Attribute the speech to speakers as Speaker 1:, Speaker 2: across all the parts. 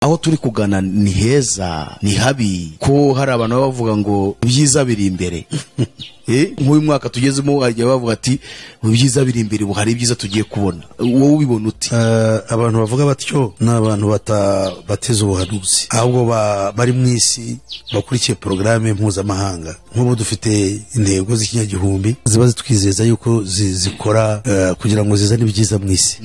Speaker 1: Aho turi kugana ni heza, ni habi? Ko hari abantu baba bavuga ngo ibyiza biri imbere. Nk'uyu mwaka tugezemo hajya bavuga ati ibyiza biri imbere, ubu hari ibyiza tugiye kubona. Wowe ubibona uti?
Speaker 2: Abantu bavuga batyo ni abantu batize ubuhanuzi, ahubwo bari mu isi bakurikiye porogaramu mpuzamahanga. Nk'ubu dufite intego z'ikinyagihumbi ziba zitwizeza yuko zikora kugira ngo zizane ibyiza mu isi,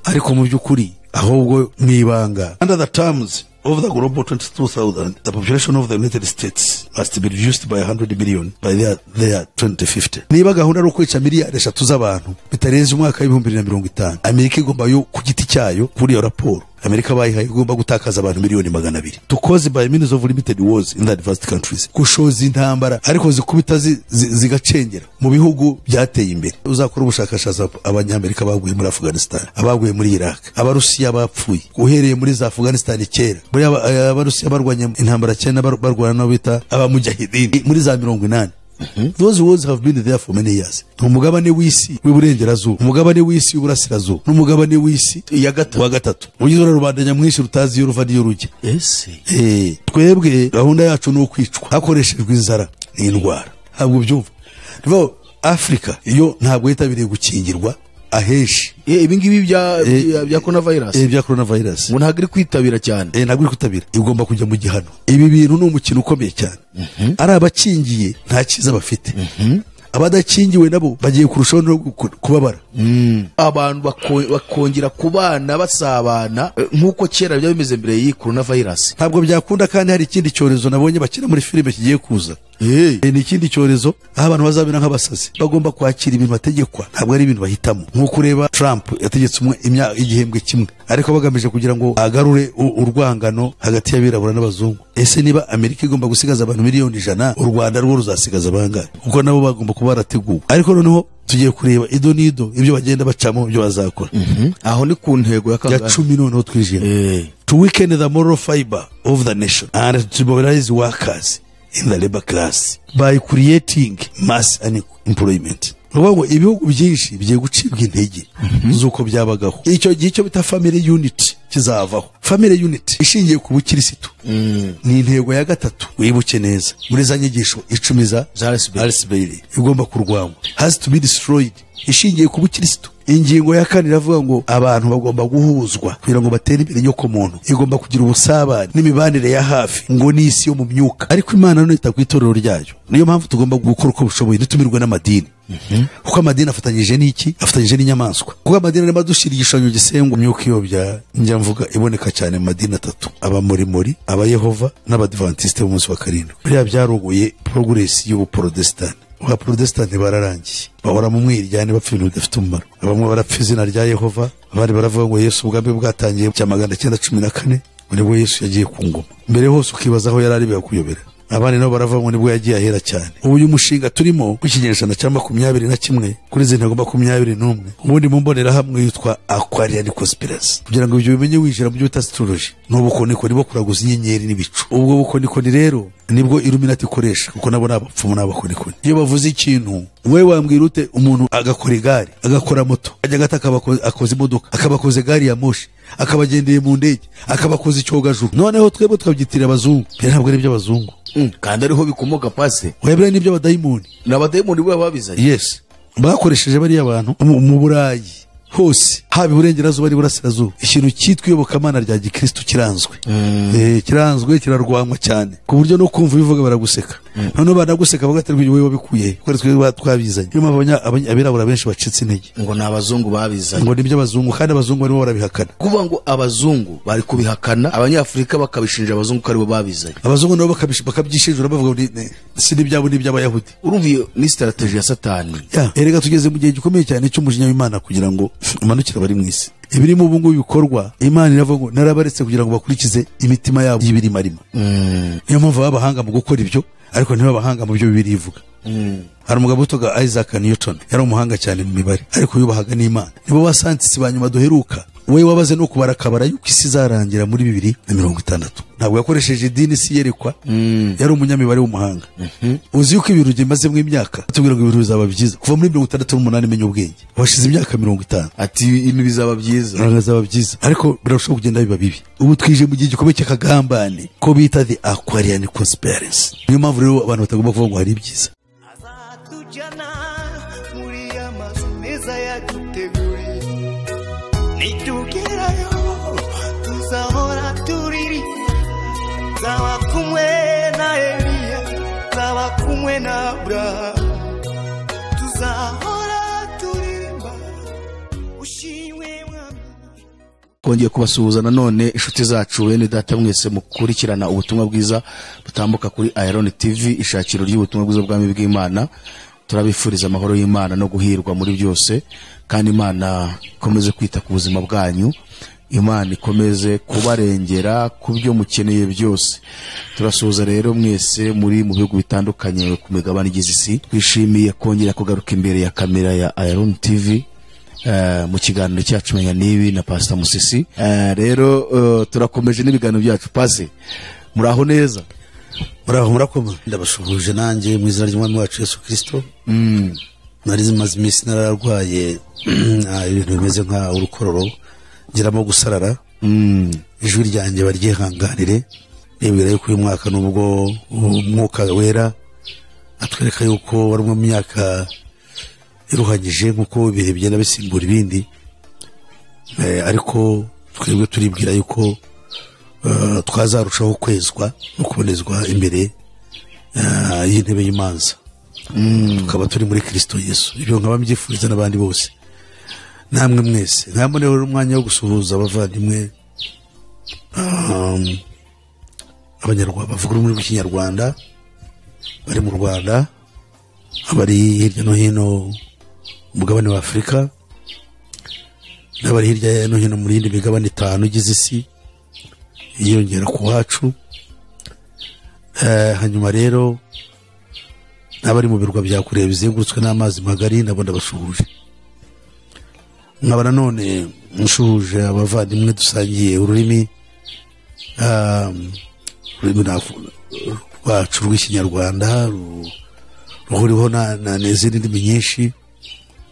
Speaker 2: ariko mu by'ukuri ahubwo mu ibanga, under the terms of the Global 22,000, the population of the United States must be reduced by 100 million by their 2050. Niba gahunda ari ukwica miliyari 3 z'abantu bitarenze umwaka wa 2050, Amerika igomba yo ku giti cyayo, kuri iyo raporo Amerika bayihaye, igomba gutakaza abantu miliyoni 200, to cause by means of limited wars in the advanced countries, gushoza intambara ariko zikubita zigacengera mu bihugu byateye imbere. Uzakora ubushakashatsi, Abanyamerika baguye muri Afghanistan, abaguye muri Iraq, Abarusiya bapfuye uhereye muri za Afghanistan kera. Buriya Abarusiya barwanye intambara kera, barwana nabo bita Abamujahidini muri za 80. Those wars have been there for many years. Umugabane w'isi w'iburengerazuba, umugabane w'isi w'iburasirazuba n'umugabane w'isi
Speaker 1: ya gatatu.
Speaker 2: Wa gatatu ugizwe na rubanda nyamwinshi rutazi iyo ruva n'iyo rujya.
Speaker 1: Ese
Speaker 2: Twebwe gahunda yacu ni ukwicwa hakoreshejwe inzara n'indwara. Ntabwo ubyumva? Ni ukuvuga ngo Afurika iyo ntabwo yitabiriye gukingirwa ahenshi.
Speaker 1: Ibi ngibi bya coronavirus?
Speaker 2: Bya coronavirus.
Speaker 1: Ngo ntabwo iri kwitabira cyane.
Speaker 2: Ntabwo iri kwitabira, igomba kujya mu gihano. Ibi bintu ni umukino ukomeye cyane. Ari abakingiye nta cyiza bafite, abadakingiwe nabo bagiye kurushaho no kubabara.
Speaker 1: Abantu bakongera kubana basabana, nk'uko kera byaba bimeze mbere y'iyi coronavirus.
Speaker 2: Ntabwo byakunda. Kandi hari ikindi cyorezo nabonye bakina muri filime kigiye kuza. Ni ikindi cyorezo aho abantu bazabera nk'abasazi, bagomba kwakira ibintu bategekwa, ntabwo ari ibintu bahitamo. Nk'uko ureba Trump yategetse umwe igihembwe kimwe, ariko bagamije kugira ngo agarure urwangano hagati y'abirabura n'abazungu. Ese niba Amerika igomba gusigaza abantu miliyoni 100, u Rwanda rwo ruzasigaza bangahe? Kuko nabo bagomba kuba barateguwe. Ariko noneho tugiye kureba ido n'ido ibyo bagenda bacamo, ibyo bazakora.
Speaker 1: Aho ni ku ntego ya
Speaker 2: Ya
Speaker 1: kangahe?
Speaker 2: 10. Noneho twijira to weaken the moral fiber of the nation and to mobilize workers in the labor class by creating mass unemployment. Ni ukuvuga ngo ibihugu byinshi bigiye gucibwa intege z'uko byabagaho. Icyo gihe icyo bita family unit kizavaho, family unit ishingiye ku bukirisitu. Ni intego ya gatatu, wibuke neza muri za nyigisho 10 za
Speaker 1: Za Alice Bailey.
Speaker 2: Alice Bailey, igomba kurwanywa, has to be destroyed, ishingiye ku bukirisitu. Ingingo ya kane iravuga ngo abantu bagomba guhuzwa kugira ngo batere imbere. Inyoko muntu igomba kugira ubusabane n'imibanire ya hafi ngo n'isi yo mu myuka. Ariko Imana none ita ku itorero ryayo. Niyo mpamvu tugomba gukora uko bushoboye ntitumirwe n'amadini, kuko amadini afatanyije n'iki? Afatanyije n'inyamaswa, kuko amadini arimo adushyira igishushanyo gisengwa. Imyuka iyobya njya mvuga iboneka cyane mu madini atatu: Abamorimori, Abayehova n'Abadivantisite b'umunsi wa karindwi. Biriya byarogoye progress y'ubuporotesitanti. Abaporotesitanti bararangiye, bahora mu mwiryane, bapfa ibintu bidafite umumaro. Bamwe barapfa izina rya Yehova, abandi baravuga ngo Yesu ubwami bwatangiye cya 914, ngo nibwo Yesu yagiye ku ngoma. Mbere hose ukibaza aho yari ari bikakuyobera. Abandi nabo baravuga ngo nibwo yagiye ahera cyane. Ubu uyu mushinga turimo w'ikinyejana cya 21 kuri izi ntego 21, ubundi mu mbonerahamwe yitwa Aquarian Conspiracy. Kugira ngo ibyo bimenye, winjira mu byo bita astrology, ni ubukonikoni bwo kuraguza inyenyeri n'ibicu. Ubwo bukonikoni rero nibwo Illuminati ikoresha, kuko nabo ni abapfumu n'abakonikoni. Iyo bavuze ikintu, wowe wambwira ute umuntu agakora igare, agakora moto, ajya agata, akaba akoze imodoka, akaba akoze gari ya moshi, akaba agendeye mu ndege, akaba akoze icyogajuru, noneho twebwe tukabyitirira abazungu? Ibyo ntabwo ari iby'abazungu.
Speaker 1: Kandi ariho bikomoka, pase?
Speaker 2: Oya, biriya ni iby'abadayimoni.
Speaker 1: Ni abadayimoni bo babizanye?
Speaker 2: Yes, bakoresheje bariya bantu mu Burayi hose, haba iburengerazuba n'iburasirazuba. Ikintu cyitwa iyobokamana rya gikristu kiranzwe. Kiranzwe, kirarwanywa cyane, ku buryo no kumva ubivuga baraguseka. Noneho banaguseka bagatera wowe wabikuye he? Kuko twe twabizanye. Niyo mpamvu abirabura benshi bacitse intege.
Speaker 1: Ngo ni abazungu babizanye.
Speaker 2: Ngo nibyo abazungu, kandi abazungu barimo barabihakana.
Speaker 1: Kuvuga ngo abazungu bari kubihakana, Abanyafurika bakabishinja abazungu ko aribo babizanye.
Speaker 2: Abazungu nabo bakabyishinjura, bavuga ngo si n'ibyabo, n'iby'Abayahudi.
Speaker 1: Urumva iyo ni strategy ya Satani.
Speaker 2: Ya, erega tugeze mu gihe gikomeye cyane cy'umujinya w'Imana kugira ngo umanukire abari mu isi. Ibirimo ubu ngubu bikorwa, Imana iravuga ngo narabaretse kugira ngo bakurikize imitima yabo y'ibirimarima. Niyo mpamvu baba abahanga mu gukora ibyo, ariko ntibaba abahanga mu byo Bibiliya ivuga. Hari umugabo witwaga Isaac Newton, yari umuhanga cyane mu mibare, ariko yubahaga n'Imana. Nibo ba scientists ba nyuma duheruka. We wabaze no kubara akabara yuko isi izarangira muri 2060. Ntabwo yakoresheje idini, si yerekwa, yari umunyamibare w'umuhanga. Uzi yuko ibintu bimazemo imyaka tubwira ngo ibintu bizaba byiza kuva muri 68, menya ubwenge, washize imyaka 50.
Speaker 1: Ati ibintu bizaba byiza,
Speaker 2: bizaba byiza, ariko birarushaho kugenda biba bibi. Ubu twije mu gihe gikomeye cy'akagambane ko bita the Aquarian conspiracy. Niyo mpamvu rero abantu batagomba kuvuga ngo hari ibyiza.
Speaker 3: Azatujyana muri ya mazu meza yaduteguriye, nitugerayo tuzahora turiri, nzaba kumwe na Eliya, nzaba kumwe na Aburahamu, tuzahora turirimba ushimwe Mwami.
Speaker 1: Twongeye kubasuhuza nanone, inshuti zacu, bene data mwese mukurikirana ubutumwa bwiza butambuka kuri Iron TV, ishakiro ry'ubutumwa bwiza bw'ubwami bw'Imana. Turabifuriza amahoro y'Imana no guhirwa muri byose, kandi Imana ikomeze kwita ku buzima bwanyu, Imana ikomeze kubarengera ku byo mukeneye byose. Turasuhuza rero mwese muri mu bihugu bitandukanye ku migabane igize isi. Twishimiye kongera kugaruka imbere ya kamera ya Iron TV mu kiganiro cyacu Menya Nibi na Pastor Musisi. Rero turakomeje n'ibiganiro byacu. Pase, muraho neza?
Speaker 2: Muraho, murakoma. Ndabashuhuje nanjye mu izina ry'Umwami wacu Yesu Kristo. Nari zimaze iminsi nararwaye ibintu bimeze nka urukororo, ngiramo gusarara. Ijwi ryanjye baryihanganire. Nibwira yuko uyu mwaka, nubwo Umwuka Wera atwereka yuko wari mu myaka iruhanyije nk'uko ibihe bigenda bisimbura ibindi, ariko twebwe turibwira yuko twazarushaho kwezwa no kubonezwa imbere y'intebe y'imanza, tukaba turi muri Kristo Yesu. Ibyo nkaba mbyifuriza n'abandi bose, namwe mwese. Nkaboneho umwanya wo gusuhuza abavandimwe Abanyarwanda bavuga ururimi rw'Ikinyarwanda bari mu Rwanda, abari hirya no hino umugabane wa Afurika, n'abari hirya no hino muri yindi migabane 5 igize isi yiyongera ku wacu. Hanyuma rero n'abari mu birwa bya kure bizengurutswe n'amazi magari, nabo ndabashuhuje. Nkaba nanone nshuhuje abavandimwe dusangiye ururimi rwacu rw'Ikinyarwanda, ruhuriweho n'izindi ndimi nyinshi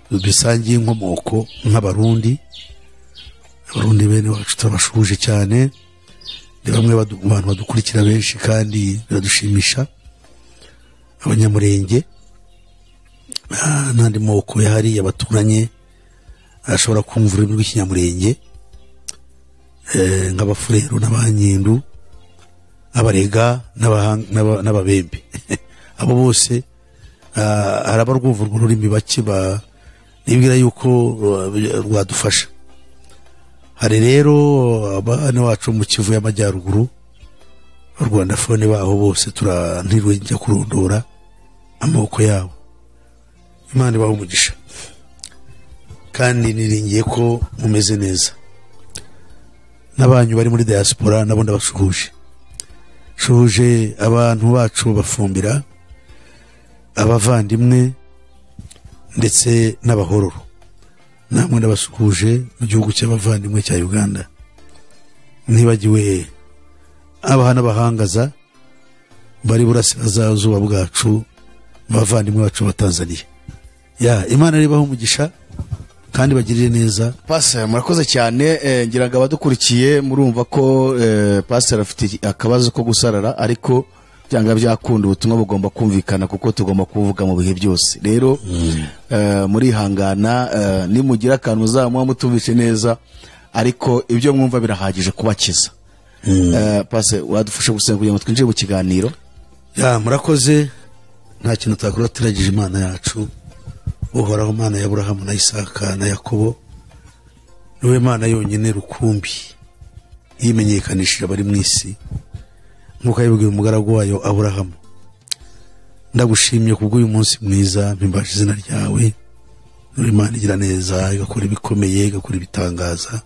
Speaker 2: bisangiye inkomoko, nk'Abarundi. Abarundi bene wacu turabashuhuje cyane, ni bamwe mu bantu badukurikira benshi kandi biradushimisha. Abanyamurenge n'andi moko yahari abaturanye ashobora kumva ururimi rw'Ikinyamurenge, nk'Abafurero n'Abanyindu, Abarega n'Ababembe. Abo bose hari abarwumva urwo rurimi bake, nibwira yuko rwadufasha. Hari rero abana bacu mu Kivu y'Amajyaruguru, Rwandafone baho bose, turantirwe njya kurondora amaboko yabo. Imana ibahe umugisha, kandi niringiye ko mumeze neza. N'abanyu bari muri diaspora nabo ndabashuhuje. Shuhuje abantu bacu bafumbira, abavandimwe ndetse n'abahororo, namwe ndabasuhuje mu gihugu cy'abavandimwe cya Uganda. Ntibagiwe abaha n'abahangaza bari burasirazuba bwacu, abavandimwe bacu ba Tanzania. Ya Imana ribaho umugisha kandi bagirire neza.
Speaker 1: Pastor, murakoze cyane. Ngira ngo abadukurikiye murumva ko Pastor afite akabazo ko gusarara, ariko byanga byakunda ubutumwa bugomba kumvikana kuko tugomba kuvuga mu bihe byose. Rero murihangana, nimugira akantu muzamuha mutumvishe neza, ariko ibyo mwumva birahagije kubakiza. Pastor, wadufasha gusenga kugira ngo twinjire mu kiganiro?
Speaker 2: Ya, murakoze. Nta kintu tutakora turagije Imana yacu. Uhoraho Mana ya Aburahamu na Isaka na Yakobo, niwe Mana yonyine rukumbi yimenyekanishije abari mu isi, nk'uko yabibwiye umugaragu wayo Aburahamu. Ndagushimye kubw'uyu munsi mwiza, mpimbaje izina ryawe. Niwe Imana igira neza, igakora ibikomeye, igakora ibitangaza.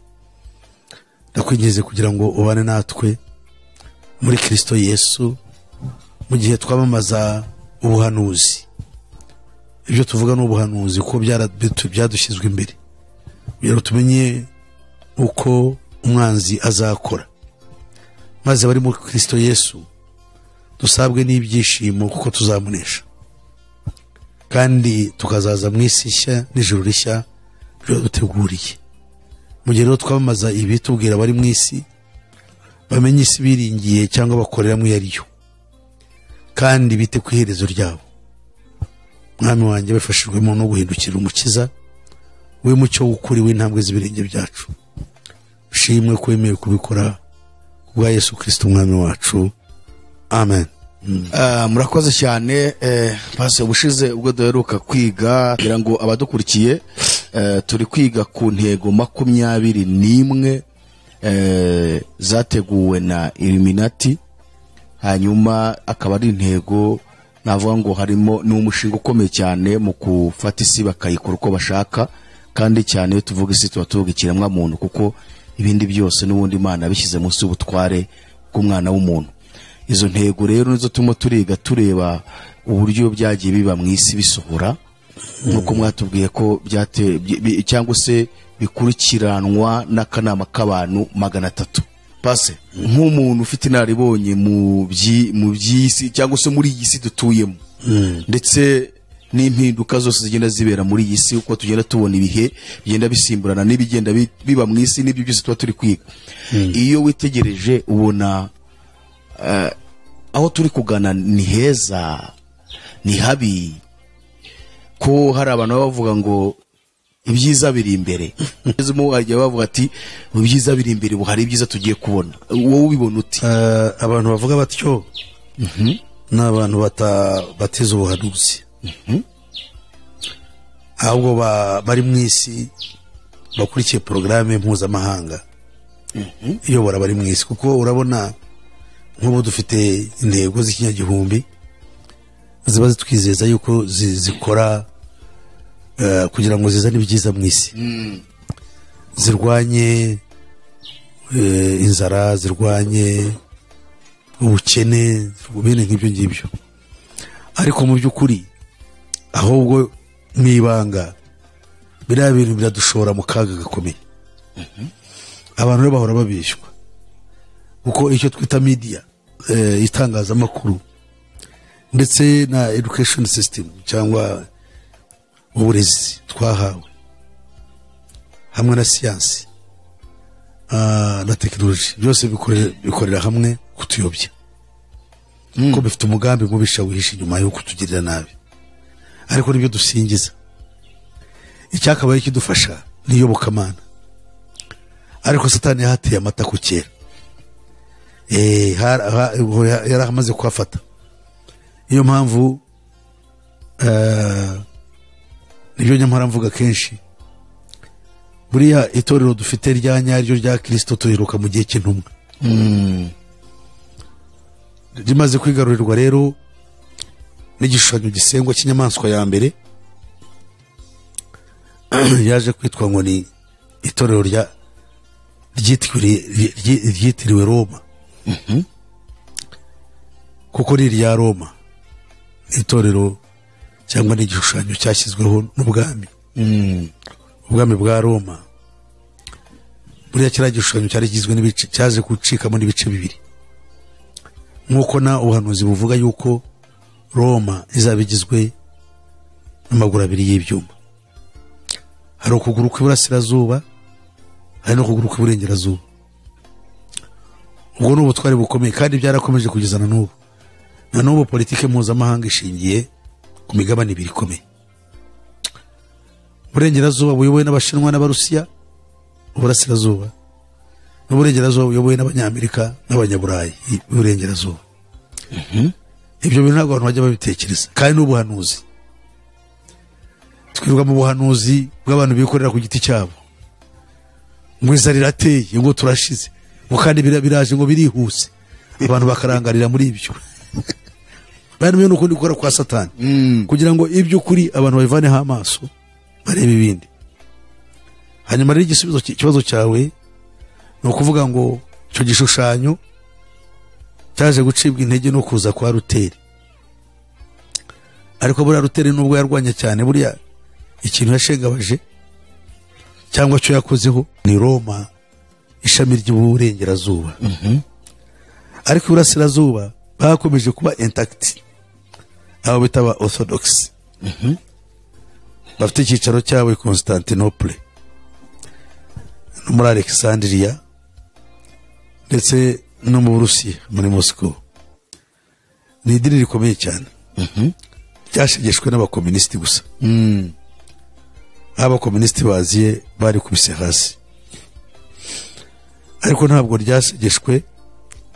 Speaker 2: Ndakwinginze kugira ngo ubane natwe muri Kristo Yesu mu gihe twamamaza ubuhanuzi Ibyo tuvuga ni ubuhanuzi kuko byadushyizwe imbere kugira ngo tumenye uko umwanzi azakora, maze bari muri Kristo Yesu dusabwe n'ibyishimo kuko tuzamunesha, kandi tukazaza mu isi nshya n'ijuru rishya byaduteguriye. Mu gihe rero twamamaza ibi, tubwira abari mu isi bamenye isi biringiye cyangwa bakoreramo iyo ariyo, kandi bite ku iherezo ryabo. Mwami wanjye, bafashijwemo no guhindukira Umukiza we mucyo w'ukuri w'intambwe z'ibirenge byacu. Ushimwe ko wemeye kubikora kubwa Yesu Kristo Umwami wacu. Amen.
Speaker 1: Murakoze cyane. Pasi, ubushize ubwo duheruka kwiga, kugira ngo abadukurikiye, turi kwiga ku ntego 21 zateguwe na Illuminati, hanyuma akaba ari intego navuga ngo harimo n'umushinga ukomeye cyane mu gufata isi bakayikora uko bashaka, kandi cyane iyo tuvuga isi tuba tuvuga ikiremwa muntu, kuko ibindi byose n'ubundi Imana bishyize munsi y'ubutware bw'umwana w'umuntu. Izo ntego rero nizo turimo turiga, tureba uburyo byagiye biba mu isi bisohora, nk'uko mwatubwiye ko byate cyangwa se bikurikiranwa n'akanama k'abantu 300. Pase, nk'umuntu ufite inararibonye mu by'isi cyangwa se muri iyi si dutuyemo, ndetse n'impinduka zose zigenda zibera muri iyi si, uko tugenda tubona ibihe bigenda bisimburana n'ibigenda biba mu isi, n'ibyo byose tuba turi kwiga, iyo witegereje ubona aho turi kugana ni heza ni habi? Ko hari abantu bavuga ngo ibyiza biri imbere, bavuga ati ibyiza biri imbere, ubu hari ibyiza tugiye kubona, wowe ubibona uti?
Speaker 2: Abantu bavuga batyo ni abantu batize ubuhanuzi, ahubwo bari mu isi bakurikiye porogaramu mpuzamahanga iyobora bari mu isi. Kuko urabona nk'ubu dufite intego z'ikinyagihumbi ziba zitwizeza yuko zikora kugira ngo zizane ibyiza mu isi, zirwanye inzara, zirwanye ubukene, bene nk'ibyo ngibyo. Ariko mu by'ukuri ahubwo mu ibanga biriya bintu biradushora mu kaga gakomeye. Abantu rero bahora babishywa, kuko icyo twita media, itangazamakuru, ndetse na education system cyangwa uburezi twahawe, hamwe na siyansi na tekinoloji, byose bikorera hamwe kutuyobya, kuko bifite umugambi mubisha wihishe inyuma yo kutugirira nabi. Ariko nibyo dusingiza. Icyakabaye kidufasha niyobokamana, ariko Satani yahateye amata ku kera, yaramaze kuhafata. Niyo mpamvu nibyo nyamara mvuga kenshi, buriya itorero dufite rya nyaryo rya Kristo tuheruka mu gihe cy'intumwa. Rimaze kwigarurirwa rero n'igishushanyo gisengwa cy'inyamaswa ya mbere, yaje kwitwa ngo ni itorero ryitiriwe Roma, kuko ni irya Roma, itorero cyangwa n'igishushanyo cyashyizweho n'ubwami, ubwami bwa Roma. Buriya kiriya gishushanyo cyari kigizwe n'ibice, cyaje gucikamo n'ibice bibiri, nk'uko na ubuhanuzi buvuga yuko Roma izaba igizwe n'amaguru abiri y'ibyuma. Hari ukuguru kw'iburasirazuba, hari n'ukuguru kw'iburengerazuba. Ubwo ni ubutwari bukomeye, kandi byarakomeje kugeza na n'ubu. Na n'ubu politike mpuzamahanga ishingiye ku migabane ibiri ikomeye: Uburengerazuba buyobowe n'Abashinwa n'Abarusiya, uburasirazuba, n'uburengerazuba buyobowe n'Abanyamerika n'Abanyaburayi, iburengerazuba. Ibyo bintu ntabwo abantu bajya babitekereza, kandi n'ubuhanuzi twirirwa mu buhanuzi bw'abantu bikorera ku giti cyabo, ngo inzara irateye, ngo turashize, ngo kandi biraje, ngo birihuse, abantu bakarangarira muri ibyo. Bari ni ukundi gukora kwa Satani, kugira ngo iby'ukuri abantu babivaneho amaso barebe ibindi. Hanyuma rero igisubizo ikibazo cyawe ni ukuvuga ngo icyo gishushanyo cyaje gucibwa intege no kuza kwa Luteri, Ariko buriya Luteri nubwo yarwanya cyane, buriya ikintu yashengabaje cyangwa cyo yakozeho ni Roma, ishami ry'uburengerazuba. Ariko iburasirazuba bakomeje kuba intact, abo bita ba Orthodox, bafite icyicaro cyabo i Constantinople no muri Alexandria ndetse no mu Burusiya muri Moscow. Ni idini rikomeye cyane, ryashegeshwe n'abakomunisiti gusa. Abakomunisiti baziye barikubise hasi, ariko ntabwo ryashegeshwe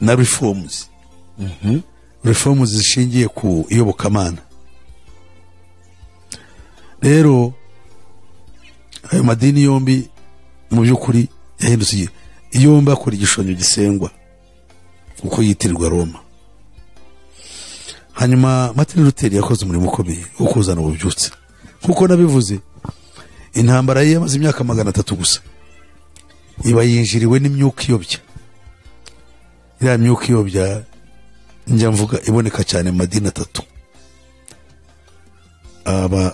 Speaker 2: na reforms. Reforms zishingiye ku iyobokamana. Rero ayo madini yombi mu by'ukuri yahindutse yombi akora igishonyo gisengwa kuko yitirirwa Roma. Hanyuma Martin Luther yakoze umurimo ukomeye wo kuzana ububyutse. Kuko nabivuze, intambara ye yamaze imyaka 300 gusa, iba yinjiriwe n'imyuka iyobya. Iriya myuka iyobya njya mvuga iboneka cyane mu madini 3: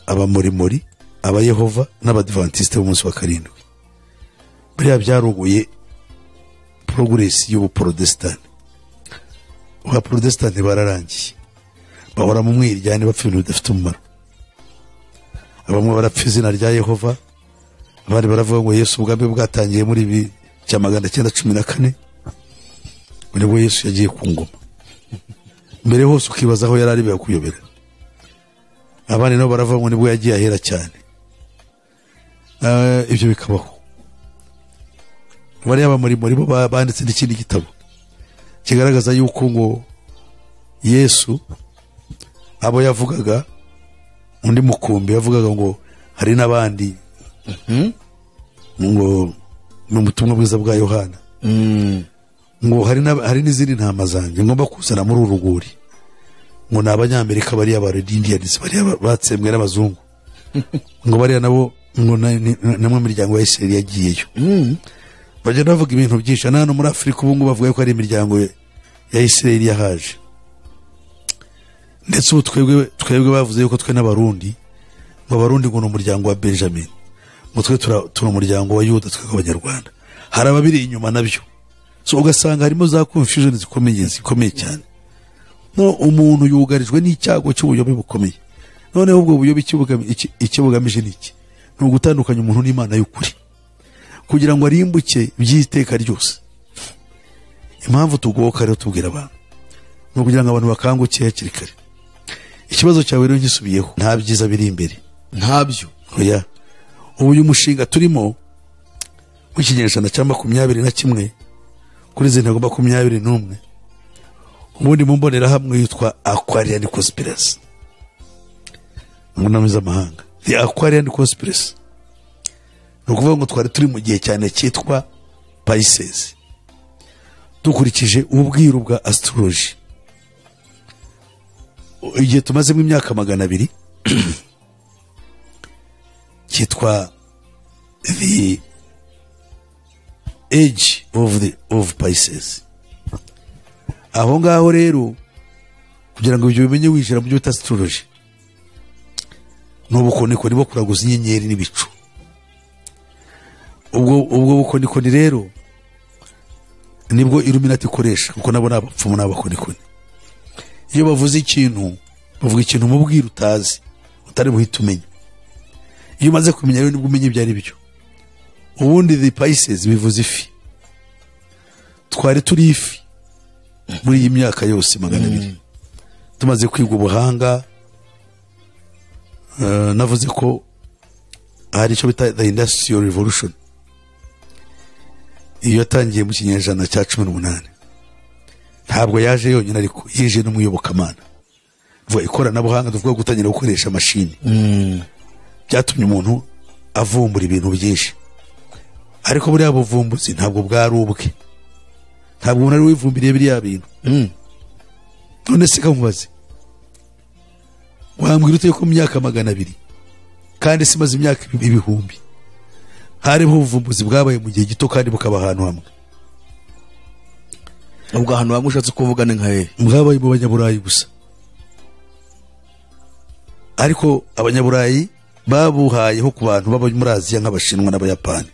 Speaker 2: abamorimori, abayehova n'abadivantiste b'umunsi wa 7. Buriya byarogoye progress y'ubuprotestani. Abaprotestani bararangiye, bahora mu mwiryane, bapfa ibintu bidafite umumaro. Bamwe barapfa izina rya Yehova, abandi baravuga ngo Yesu ubwami bwatangiye muri 1914, nibwo Yesu yagiye ku ngoma. Mbere hose ukibaza aho yari ari bikuyobera. Abandi nabo baravuga ngo nibwo yagiye ahera cyane. Ibyo bikabaho. Bariya bamurimori bo banditse n'ikindi gitabo kigaragaza yuko ngo Yesu abo yavugaga, undi mukumbi yavugaga ngo hari n'abandi, ngo mu butumwa bwiza bwa Yohana, ngo hari n'izindi ntama zanjye ngomba kuzana muri uru rwuri, ngo ni abanyamerika bariya ba Red Indians, bariya batsembwe n'abazungu, ngo bariya nabo ngo namwe miryango ya Israel yagiyeyo. Bagenda bavuga ibintu byinshi. Hano muri Afurika ubu ngubu bavuga ko ari imiryango ya Israel yahaje. Ndetse ubu twebwe bavuze yuko twe n'abarundi, ngo abarundi ngo ni umuryango wa Benjamin, ngo twe turi umuryango wa Yuda, twe abanyarwanda. Hari ababiri inyuma nabyo. So ugasanga harimo za confusion zikomeye cyane. No umuntu yugarijwe n'icyago cy'ubuyobe bukomeye. Noneho ubwo buyobe icyo bugamije ni iki? Ni ugutandukanya umuntu n'Imana y'ukuri, kugira ngo arimbuke by'iteka ryose. Impamvu tugoka rero tubwira abantu ni ukugira ngo abantu bakanguke hakiri kare. Ikibazo cyawe rero ngisubiyeho, nta byiza biri imbere,
Speaker 1: ntabyo.
Speaker 2: Oya, ubu uyu mushinga turimo w'ikinyejana cya 21 kuri izi ntego 21, ubundi mu mbonerahamwe yitwa Aquarian Conspiracy mu ndimi z'amahanga. The Aquarian Conspiracy ni ukuvuga ngo twari turi mu gihe cyane cyitwa Pisces, dukurikije ubwiru bwa astrology. Igihe tumazemo imyaka 200 cyitwa the age of Pisces. Aho ngaho rero kugira ngo ibyo bimenye winjira mu byo bita astrology, n'ubukonikoni bwo kuraguza inyenyeri n'ibicu. Ubwo bukonikoni rero nibwo Illuminati ikoresha, kuko nabo n'abapfumu n'abakonikoni. Iyo bavuze ikintu, bavuga ikintu mu bwiru utazi, utari buhite umenya. Iyo umaze kumenya rero nibwo umenya ibyo ari byo. Ubundi the Pisces bivuze ifi. Twari turi ifi muri iyi myaka yose 200. Tumaze kwiga ubuhanga, navuze ko hari icyo bita the Industrial Revolution. Iyo yatangiye mu kinyejana cya 18. Ntabwo yaje yonyine, ariko yije no mu iyobokamana. Vuga ikoranabuhanga, tuvuga gutangira gukoresha mashini. Byatumye umuntu avumbura ibintu byinshi. Ariko buriya buvumbuzi ntabwo bwari ubwe. Ntabwo umuntu ari wivumbiriye biriya bintu. None se kamubaze, wambwira ute ko mu myaka 200 kandi simaze imyaka ibihumbi hariho ubuvumbuzi bwabaye mu gihe gito kandi bukaba ahantu hamwe?
Speaker 1: Ubwo ahantu hamwe ushatse kuvuga ni nka hehe?
Speaker 2: Bwabaye mu banyaburayi gusa. Ariko abanyaburayi babuhayeho ku bantu baba muri Aziya nk'Abashinwa n'Abayapani.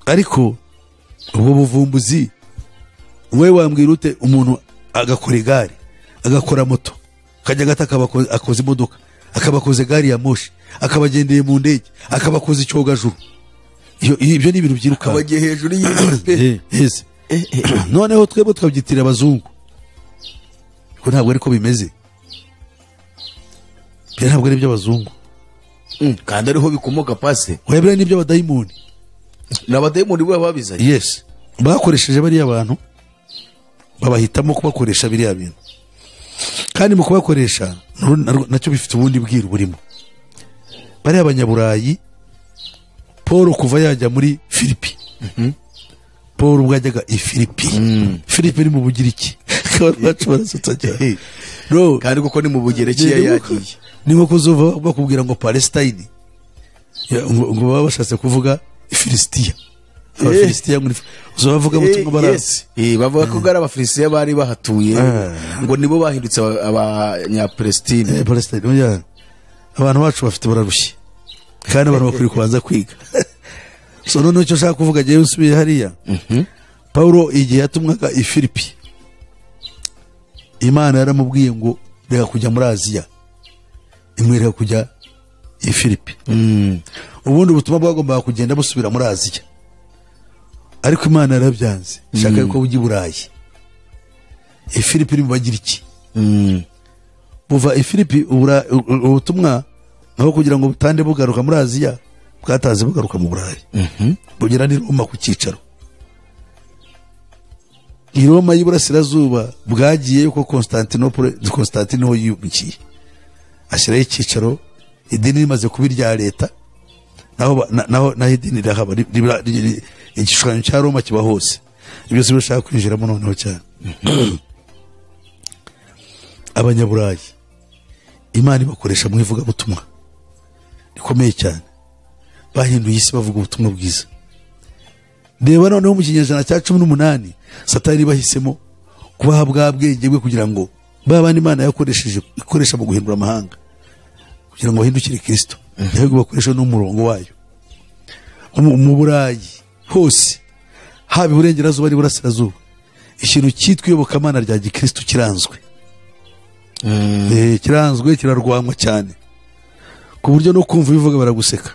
Speaker 2: Ariko ubwo buvumbuzi, we wambwira ute umuntu agakora igare, agakora moto, akajya gata akoza imodoka, akabakoze gari ya moshi, akabagendeye mu ndege, akabakoze icyogajuru? Ibyo ni ibintu byiruka
Speaker 1: abagiye hejuru y'isi.
Speaker 2: Yes. Noneho twebwe tukabyitirira abazungu, ko ntabwo ariko bimeze. Byo ntabwo ari iby'abazungu.
Speaker 1: Kandi ariho bikomoka pase.
Speaker 2: Webera n'ibyo abadayimoni.
Speaker 1: Ni abadayimoni bo babizanye.
Speaker 2: Yes, bakoresheje bariya bantu, babahitamo kubakoresha biriya bintu, kandi mu kubakoresha nacyo bifite ubundi bwiru burimo. Bariya abanyaburayi, Paul kuva yajya muri Filipi, Paul ubwo yajyaga i Filipi, Filipi ni mu Bugiriki. Abantu bacu barasetsa cyane. No,
Speaker 1: kandi kuko ni mu Bugereki yagiye.
Speaker 2: Ni nko kuzuva bakubwira ngo Palestine, ngo baba bashatse kuvuga Filisitiya. Abafilisitiya ngo uzabavuga ubutumwa barazi.
Speaker 1: Bavuga ko ari Abafilisitiya bari bahatuye, ngo nibo bahindutse Abanyapalestine.
Speaker 2: Palestine, oya. Abantu bacu bafite bararushye, kandi abantu bakwiye kubanza kwiga. So noneho icyo nshaka kuvuga, ngewe usubiye hariya, Paulo igihe yatumwaga i Filipi, Imana yaramubwiye ngo reka kujya muri Aziya, imwereka kujya i Filipi. Ubundi ubutumwa bwagombaga kugenda busubira muri Aziya, ariko Imana yarabyanze, ishaka yuko bujya i Burayi. I Filipi ni mu Bagiriki. Buva i Filipi ubutumwa naho kugira ngo butande bugaruka muri Aziya, bwataze bugaruka mu Burayi, bugera ni Roma ku cyicaro. I Roma y'Iburasirazuba bwagiye ko Constantinople, Constantino yubukiye ashyiraho icyicaro, idini rimaze kuba irya leta, naho naho idini rirahaba, igishushanyo cya Roma kiba hose. Ibyo si bishaka kwinjiramo noneho cyane. Abanyaburayi Imana ibakoresha mu ivugabutumwa rikomeye cyane, bahinduye isi bavuga ubutumwa bwiza. Reba noneho mu kinyejana cya 18, Satani bahisemo kubaha bwa bwenge bwe kugira ngo babandi Imana yakoresheje ikoresha mu guhindura amahanga kugira ngo bahindukire Kristo, ahubwo bakoresha n'umurongo wayo. Mu Burayi hose, haba iburengerazuba n'iburasirazuba, ikintu cyitwa iyobokamana rya gikristo kiranzwe. Kiranzwe, kirarwanywa cyane, ku buryo no kumva bivuga baraguseka.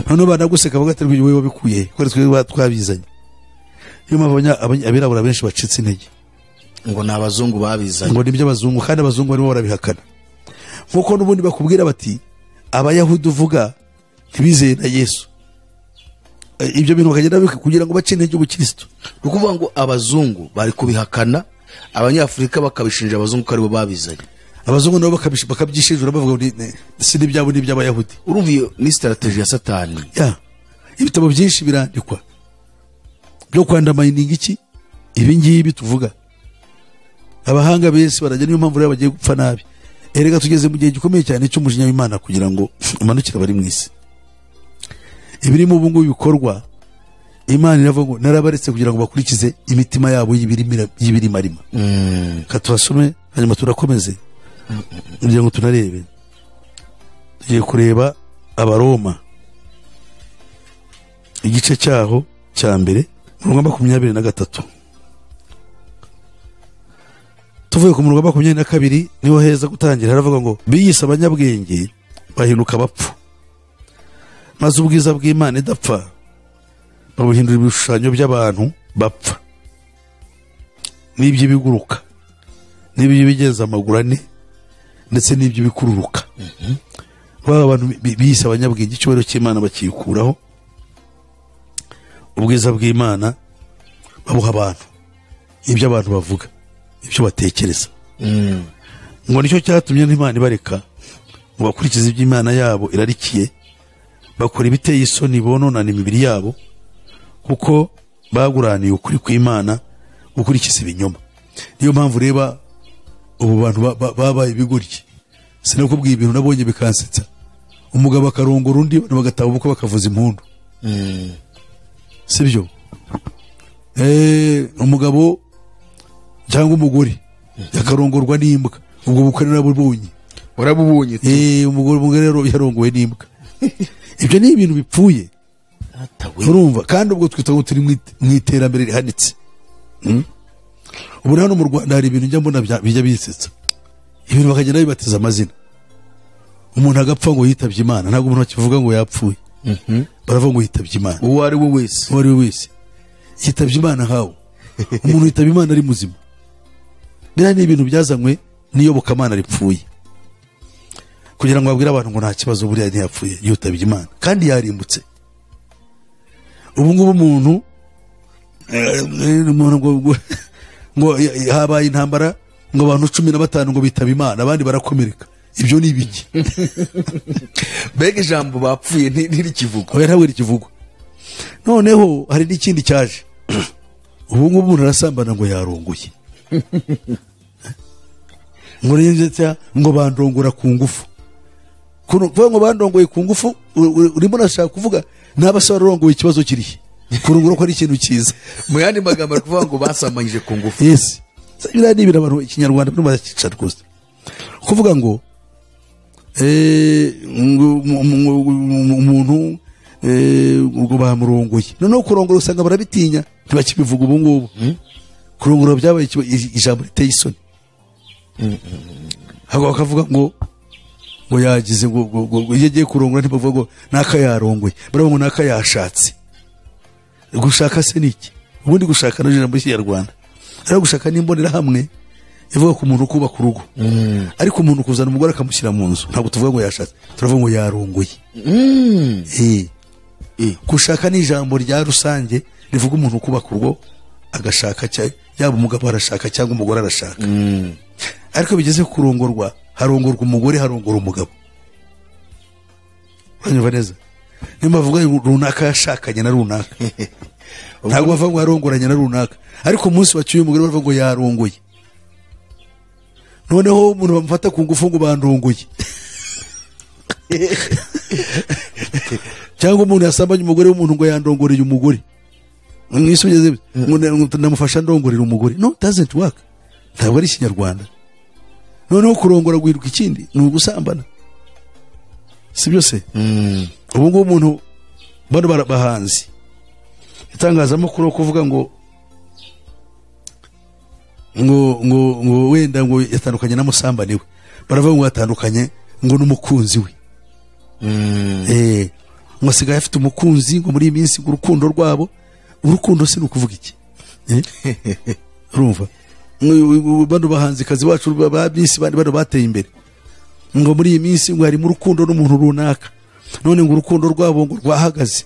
Speaker 2: Noneho banaguseka bavuga ati wowe wabikuye, kuko twe twabizanye. Niyo mpamvu abirabura benshi bacitse intege,
Speaker 1: ngo ni abazungu babizanye,
Speaker 2: ngo ni iby'abazungu, kandi abazungu barimo barabihakana. Nkuko n'ubundi bakubwira bati Abayahudi uvuga ntibizeye na Yesu. Ibyo bintu bakagenda kugira ngo bace intege ubukristo.
Speaker 1: Ni ukuvuga ngo abazungu bari kubihakana, Abanyafurika bakabishinja abazungu ko aribo babizanye.
Speaker 2: Abazungu nabo bakabyishinjura bavuga ngo si n'ibyabo n'iby'Abayahudi.
Speaker 1: Urumva iyo ni strategy ya Satani.
Speaker 2: Ibitabo byinshi birandikwa byo kwandamayininga iki ibi ngibi tuvuga. Abahanga benshi barajya, niyo mpamvu rero bagiye gupfa nabi. Erega tugeze mu gihe gikomeye cyane cy'umujinya w'Imana kugira ngo umanukire abari mu isi. Ibirimo ubu ngubu bikorwa, Imana iravuga ngo narabaretse kugira ngo bakurikize imitima yabo y'ibirimarima. Reka tubasome hanyuma turakomeze kugira ngo tunarebe. Tugiye kureba Abaroma igice cyaho cya mbere, umurongo wa 23. Tuvuye ku murongo wa 22 niho heza gutangira. Haravuga ngo biyise abanyabwenge bahinduka abapfu, maze ubwiza bw'Imana idapfa babuhindura ibishushanyo by'abantu bapfa, n'iby'ibiguruka, n'iby'ibigenza amaguru ane, ndetse n'iby'ibikururuka. Baba abantu biyise abanyabwenge, icyubahiro cy'Imana bakikuraho, ubwiza bw'Imana babuha abantu, ibyo abantu bavuga, ibyo batekereza. Ngo nicyo cyatumye n'Imana ibareka ngo bakurikize iby'Imana yabo irarikiye, bakora ibiteye isoni, bononana imibiri yabo, kuko baguraniye ukuri kw'Imana gukurikiza ibinyoma. Niyo mpamvu ureba ubu bantu babaye ibigoryi. Sinakubwiye ibintu nabonye bikansetsa. Umugabo akarongora undi, abantu bagataba ubukwe bakavuza impundu. Sibyo? Umugabo cyangwa umugore yakarongorwa n'imbwa, ubwo bukwe narabubonye.
Speaker 1: Warabubonye?
Speaker 2: Umugore yarongowe n'imbwa. Ibyo ni ibintu bipfuye. Urumva, kandi ubwo twita ngo turi mu iterambere rihanitse. Ubu hano mu Rwanda hari ibintu njya mbona bijya bisetsa, ibintu bakagenda bibateza amazina. Umuntu agapfa ngo yitabye Imana, ntabwo umuntu akivuga ngo yapfuye, baravuga ngo yitabye Imana.
Speaker 1: Uwo ari we wese,
Speaker 2: uwo ari we wese yitabye Imana. Hawo umuntu yitaba Imana ari muzima? Biriya ni ibintu byazanywe n'iyobokamana ripfuye, kugira ngo babwire abantu ngo nta kibazo, buriya ntiyapfuye, yitabye Imana kandi yarimbutse. Ubu ngubu umuntu ngo habaye intambara, ngo abantu 15 ngo bitaba Imana, abandi barakomereka. Ibyo ni ibiki?
Speaker 1: Mbega ijambo bapfuye ntirikivugwa.
Speaker 2: Oya, ntabwo rikivugwa. Noneho hari n'ikindi cyaje. Ubu ngubu umuntu arasambana ngo yarongoye, ngo ngo bandongora ku ngufu. Kuvuga ngo bandongoye ku ngufu, urimo urashaka kuvuga naba se warongoye, ikibazo kirihe? Kurongora ko ari ikintu cyiza.
Speaker 1: Mu yandi magambo ari kuvuga ngo basambanyije ku ngufu.
Speaker 2: Yes, biriya ni ibintu abantu ikinyarwanda barimo barakica rwose. Kuvuga ngo umuntu ngo bamurongoye, noneho kurongora usanga barabitinya, ntibakibivuga. Ubu ngubu kurongora byabaye ijambo riteye isoni. Ahubwo bakavuga ngo yagize ngo iyo agiye kurongora, ntibavuga ngo naka yarongoye, baravuga ngo naka yashatse. Gushaka se ni iki ubundi? Gushaka no ijambo ry'ikinyarwanda, ariko gushaka n'imbonerahamwe ivuga ku muntu kubaka urugo. Ariko umuntu kuzana umugore akamushyira mu nzu, ntabwo tuvuga ngo yashatse, turavuga ngo yarongoye. Gushaka ni ijambo rya rusange rivuga umuntu kubaka urugo agashaka, yaba umugabo arashaka cyangwa umugore arashaka. Ariko bigeze kurongorwa, harongorwa umugore, harongora umugabo. Uranyumva neza? Niyo bavuga runaka yashakanye na runaka, ntabwo bavuga ngo yarongoranye na runaka. Ariko umunsi wacyuye umugore bavuga ngo yarongoye. Noneho umuntu bamufata ku ngufu ngo bandongoye, cyangwa umuntu yasambanye umugore w'umuntu ngo yandongoreye umugore, ngo ndamufasha ndongorera umugore. No, doesn't work, ntabwo ari ikinyarwanda. Noneho kurongora guhinduka ikindi, ni ugusambana, si byose? Ubu ngubu umuntu, bano bahanzi, itangazamakuru, kuvuga ngo ngo ngo ngo wenda ngo yatandukanye na musambani we, baravuga ngo yatandukanye ngo n'umukunzi we, ngo asigaye afite umukunzi, ngo muri iyi minsi ngo urukundo rwabo. Urukundo si ni ukuvuga iki? Urumva, bano bahanzikazi bacu ba minsi bano bateye imbere, ngo muri iyi minsi ngo harimo urukundo n'umuntu runaka, none ngo urukundo rwabo ngo rwahagaze,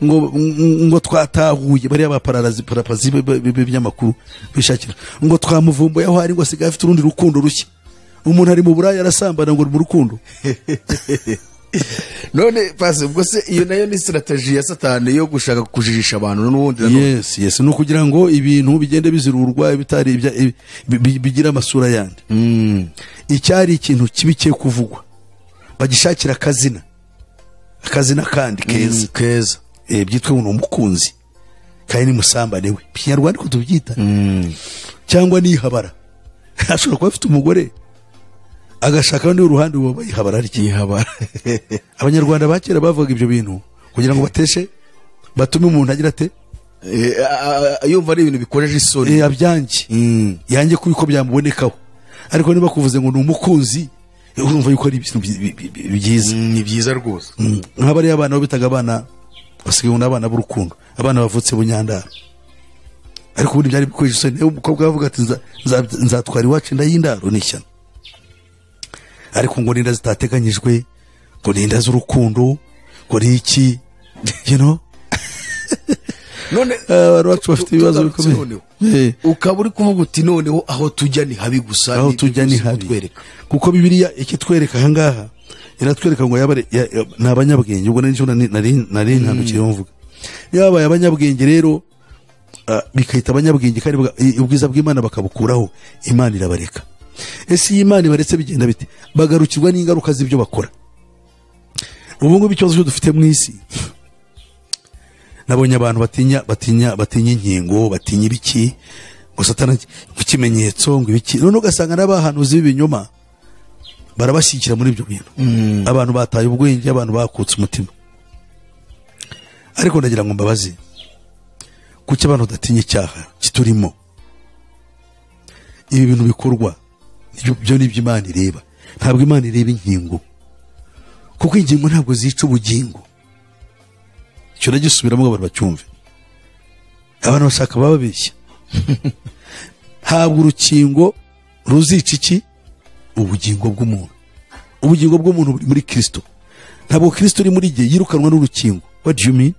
Speaker 2: ngo twatahuye bariya ba pararazi parapazi b'ibinyamakuru bishakira, ngo twamuvumbuye aho ari, ngo asigaye afite urundi rukundo rushya. Umuntu ari mu buraya arasambana ngo mu rukundo.
Speaker 1: None pasi, ubwo se iyo nayo ni strategy ya Satani yo gushaka kujijisha abantu n'ubundi?
Speaker 2: Yes, ni ukugira ngo ibintu bigende bizirurwa, bitari bigira amasura yandi. Icyari ikintu kibi cye kuvugwa, bagishakira akazina, akazina kandi keza.
Speaker 1: Keza.
Speaker 2: Byitwa ngo ni umukunzi kandi ni musambane we, Kinyarwanda ko tubyita, cyangwa nihabara. Ashobora kuba afite umugore agashaka undi uruhande, uwo bayihabara rye.
Speaker 1: Yihabara.
Speaker 2: Abanyarwanda ba kera bavuga ibyo bintu kugira ngo bateshe, batume umuntu agira ate?
Speaker 1: Yumva ari ibintu bikojeje isoni.
Speaker 2: Abyange, yange kuko byamubonekaho. Ariko niba kuvuze ngo ni umukunzi, urumva yuko ari ibintu byiza.
Speaker 1: Ni byiza rwose.
Speaker 2: Nk'abariya abana bo bitaga abana, basigaye ngo abana b'urukundo, abana bavutse bunyandaro. Ariko ubundi byari bikojeje isoni. Niba umukobwa avuga ati nzatwara iwacu inda y'indaro, ni ishyano. Ariko ngo n'inda zitateganyijwe, ngo n'inda z'urukundo, ngo ni iki, you know.
Speaker 1: None
Speaker 2: abantu bacu bafite ibibazo bikomeye.
Speaker 1: Ukaba uri kuvuga uti noneho aho tujya ni habi gusa.
Speaker 2: Aho tujya ni habi, kuko Bibiliya ikitwereka aha ngaha, iratwereka ngo yaba ni abanyabwenge. Ubwo nari ntandukiriye mvuga niba babaye abanyabwenge rero, bikahita abanyabwenge kandi ubwiza bw'Imana bakabukuraho, Imana irabareka. Ese iyi Imana ibaretse bigenda bite? Bagarukirwa n'ingaruka z'ibyo bakora. Ubu ngubu ikibazo dufite mu isi, nabonye abantu batinya batinya batinya inkingo, batinya ibiki, ngo Satana ku kimenyetso, ngo ibiki. None ugasanga n'abahanuzi b'ibinyoma Barabashyigikira muri ibyo bintu. Abantu bataye ubwenge, abantu bakutse umutima. Ariko ndagira ngo mbabaze, kuki abantu badatinya icyaha kiturimo? Ibi bintu bikorwa byo ni iby'Imana ireba. Ntabwo Imana ireba inkingo, kuko ingingo ntabwo zica ubugingo. Icyo nagisubiramo ngo abantu bacyumve. Abantu bashaka bababeshya. Ntabwo urukingo ruzica iki? Ubugingo bw'umuntu. Ubugingo bw'umuntu buri muri Kristo. Ntabwo Kristo uri muri gihe yirukanwa n'urukingo. What do you mean?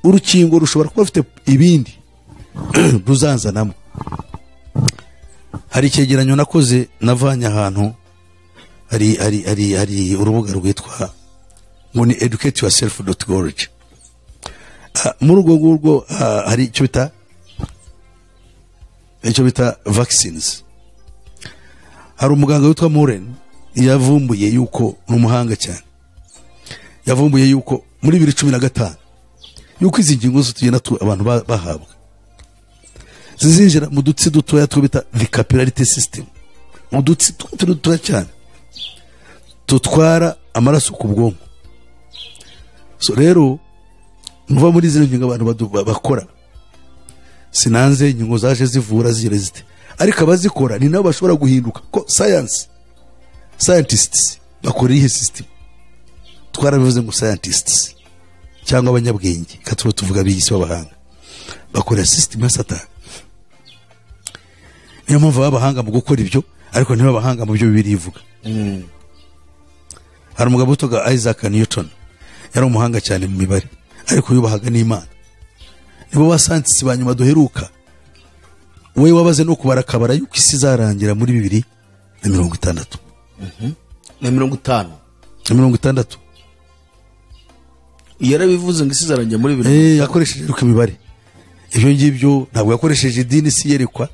Speaker 2: Urukingo rushobora kuba rufite ibindi ruzanzanamo. Hari icyegeranyo nakoze navanye ahantu hari urubuga rwitwa ngo ni educateyourself.org. Muri urwo ngurwo hari icyo bita vaccines. Hari umuganga witwa Muren yavumbuye yuko ni umuhanga cyane, yavumbuye yuko muri 2015 yuko izi ngingo zose tugenda abantu bahabwa zizinjira mu dutsi dutoya two bita the capillarity system, mu dutsi dutoya cyane tutwara amaraso ku bwonko. So rero muva muri zino ngingo abantu bakora, sinanze ingingo zaje zivura zigira zite, ariko abazikora ni nabo bashobora guhinduka. Ko science scientists bakora ihe system? Twarabivuze ngo scientists cyangwa abanyabwenge, katwo tuvuga b'isi b'abahanga, bakora system ya Satani. Niyo mpamvu b'abahanga mu gukora ibyo, ariko ntibabahanga mu byo Bibiliya ivuga. Hari umugabo witwaga Isaac Newton, yari umuhanga cyane mu mibare, ariko yubahaga n'Imana. Nibo ba scientists ba nyuma duheruka. We wabaze no kubara akabara yuko isi izarangira muri 2060.
Speaker 1: Na 50.
Speaker 2: Na 60.
Speaker 1: Yarabivuze ngo isi izarangira muri 20.
Speaker 2: Yakoresheje ariko imibare. Ibyo ngibyo ntabwo yakoresheje idini, si yerekwa.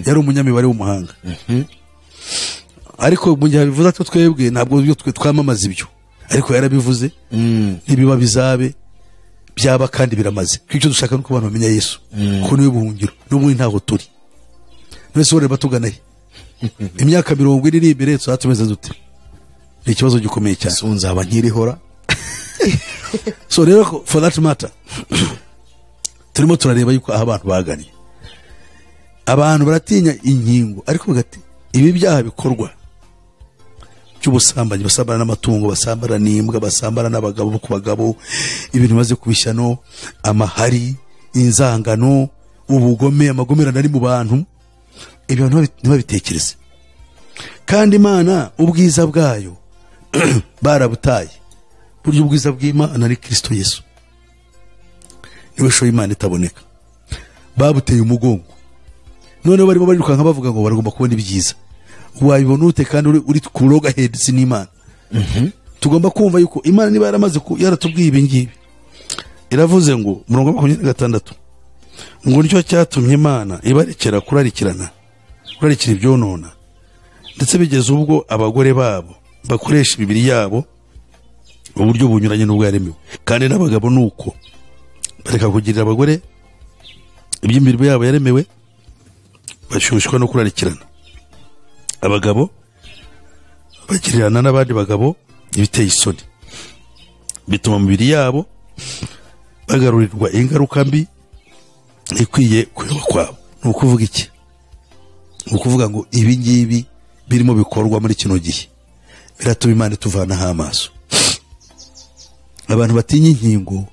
Speaker 2: Yari umunyamibare w'umuhanga. Ariko mu gihe abivuze atyo twebwe ntabwo byo twe twamamaza ibyo, ariko yarabivuze. Nibiba bizabe byaba kandi biramaze. Kuko icyo dushaka nuko abantu bamenya Yesu, ko niwe buhungiro, n'ubundi ntaho turi. Mwese ureba batugana he? Imyaka 40 iri imbere tuzatumeze dute? Ni ikibazo gikomeye cyane.
Speaker 1: So nzaba nkirihora.
Speaker 2: So rero for that matter turimo turareba yuko aho abantu baganye, abantu baratinya inkingo, ariko bagati ibi byaha bikorwa by'ubusambanyi, basambana n'amatungo, basambana n'imbwa, basambana n'abagabo ku bagabo, ibintu bimaze kubishyano, amahari, inzangano, ubugome, amagomerano ari mu bantu, ibyo ntibabitekereze. Kandi Imana ubwiza bwayo barabutaye. Buryo ubwiza bw'Imana ari Kristo Yesu, niwe shoye Imana itaboneka. Babuteye umugongo, none barimo barirukanka bavuga ngo baragomba kubona ibyiza. Wabibona ute kandi uri ku loggerheads n'Imana? Tugomba kumva yuko Imana niba yaramaze yaratubwiye ibi ngibi, iravuze ngo murongo 26 ngo nicyo cyatumye Imana ibarekera kurarikirana, kurarikira ibyonona, ndetse bigeze ubwo abagore babo bakoresha imibiri yabo uburyo bunyuranye n'ubwo yaremewe, kandi n'abagabo nuko bareka kugirira abagore iby'imirimo yabo yaremewe, bashyushywa no kurarikirana. Abagabo bagirirana n'abandi bagabo ibiteye isoni, bituma imibiri yabo bagarurirwa ingaruka mbi ikwiye kuyoba kwabo. Ni ukuvuga iki? Ni ukuvuga ngo ibi ngibi birimo bikorwa muri kino gihe biratuma Imana ituvanaho amaso. Abantu batinya inkingo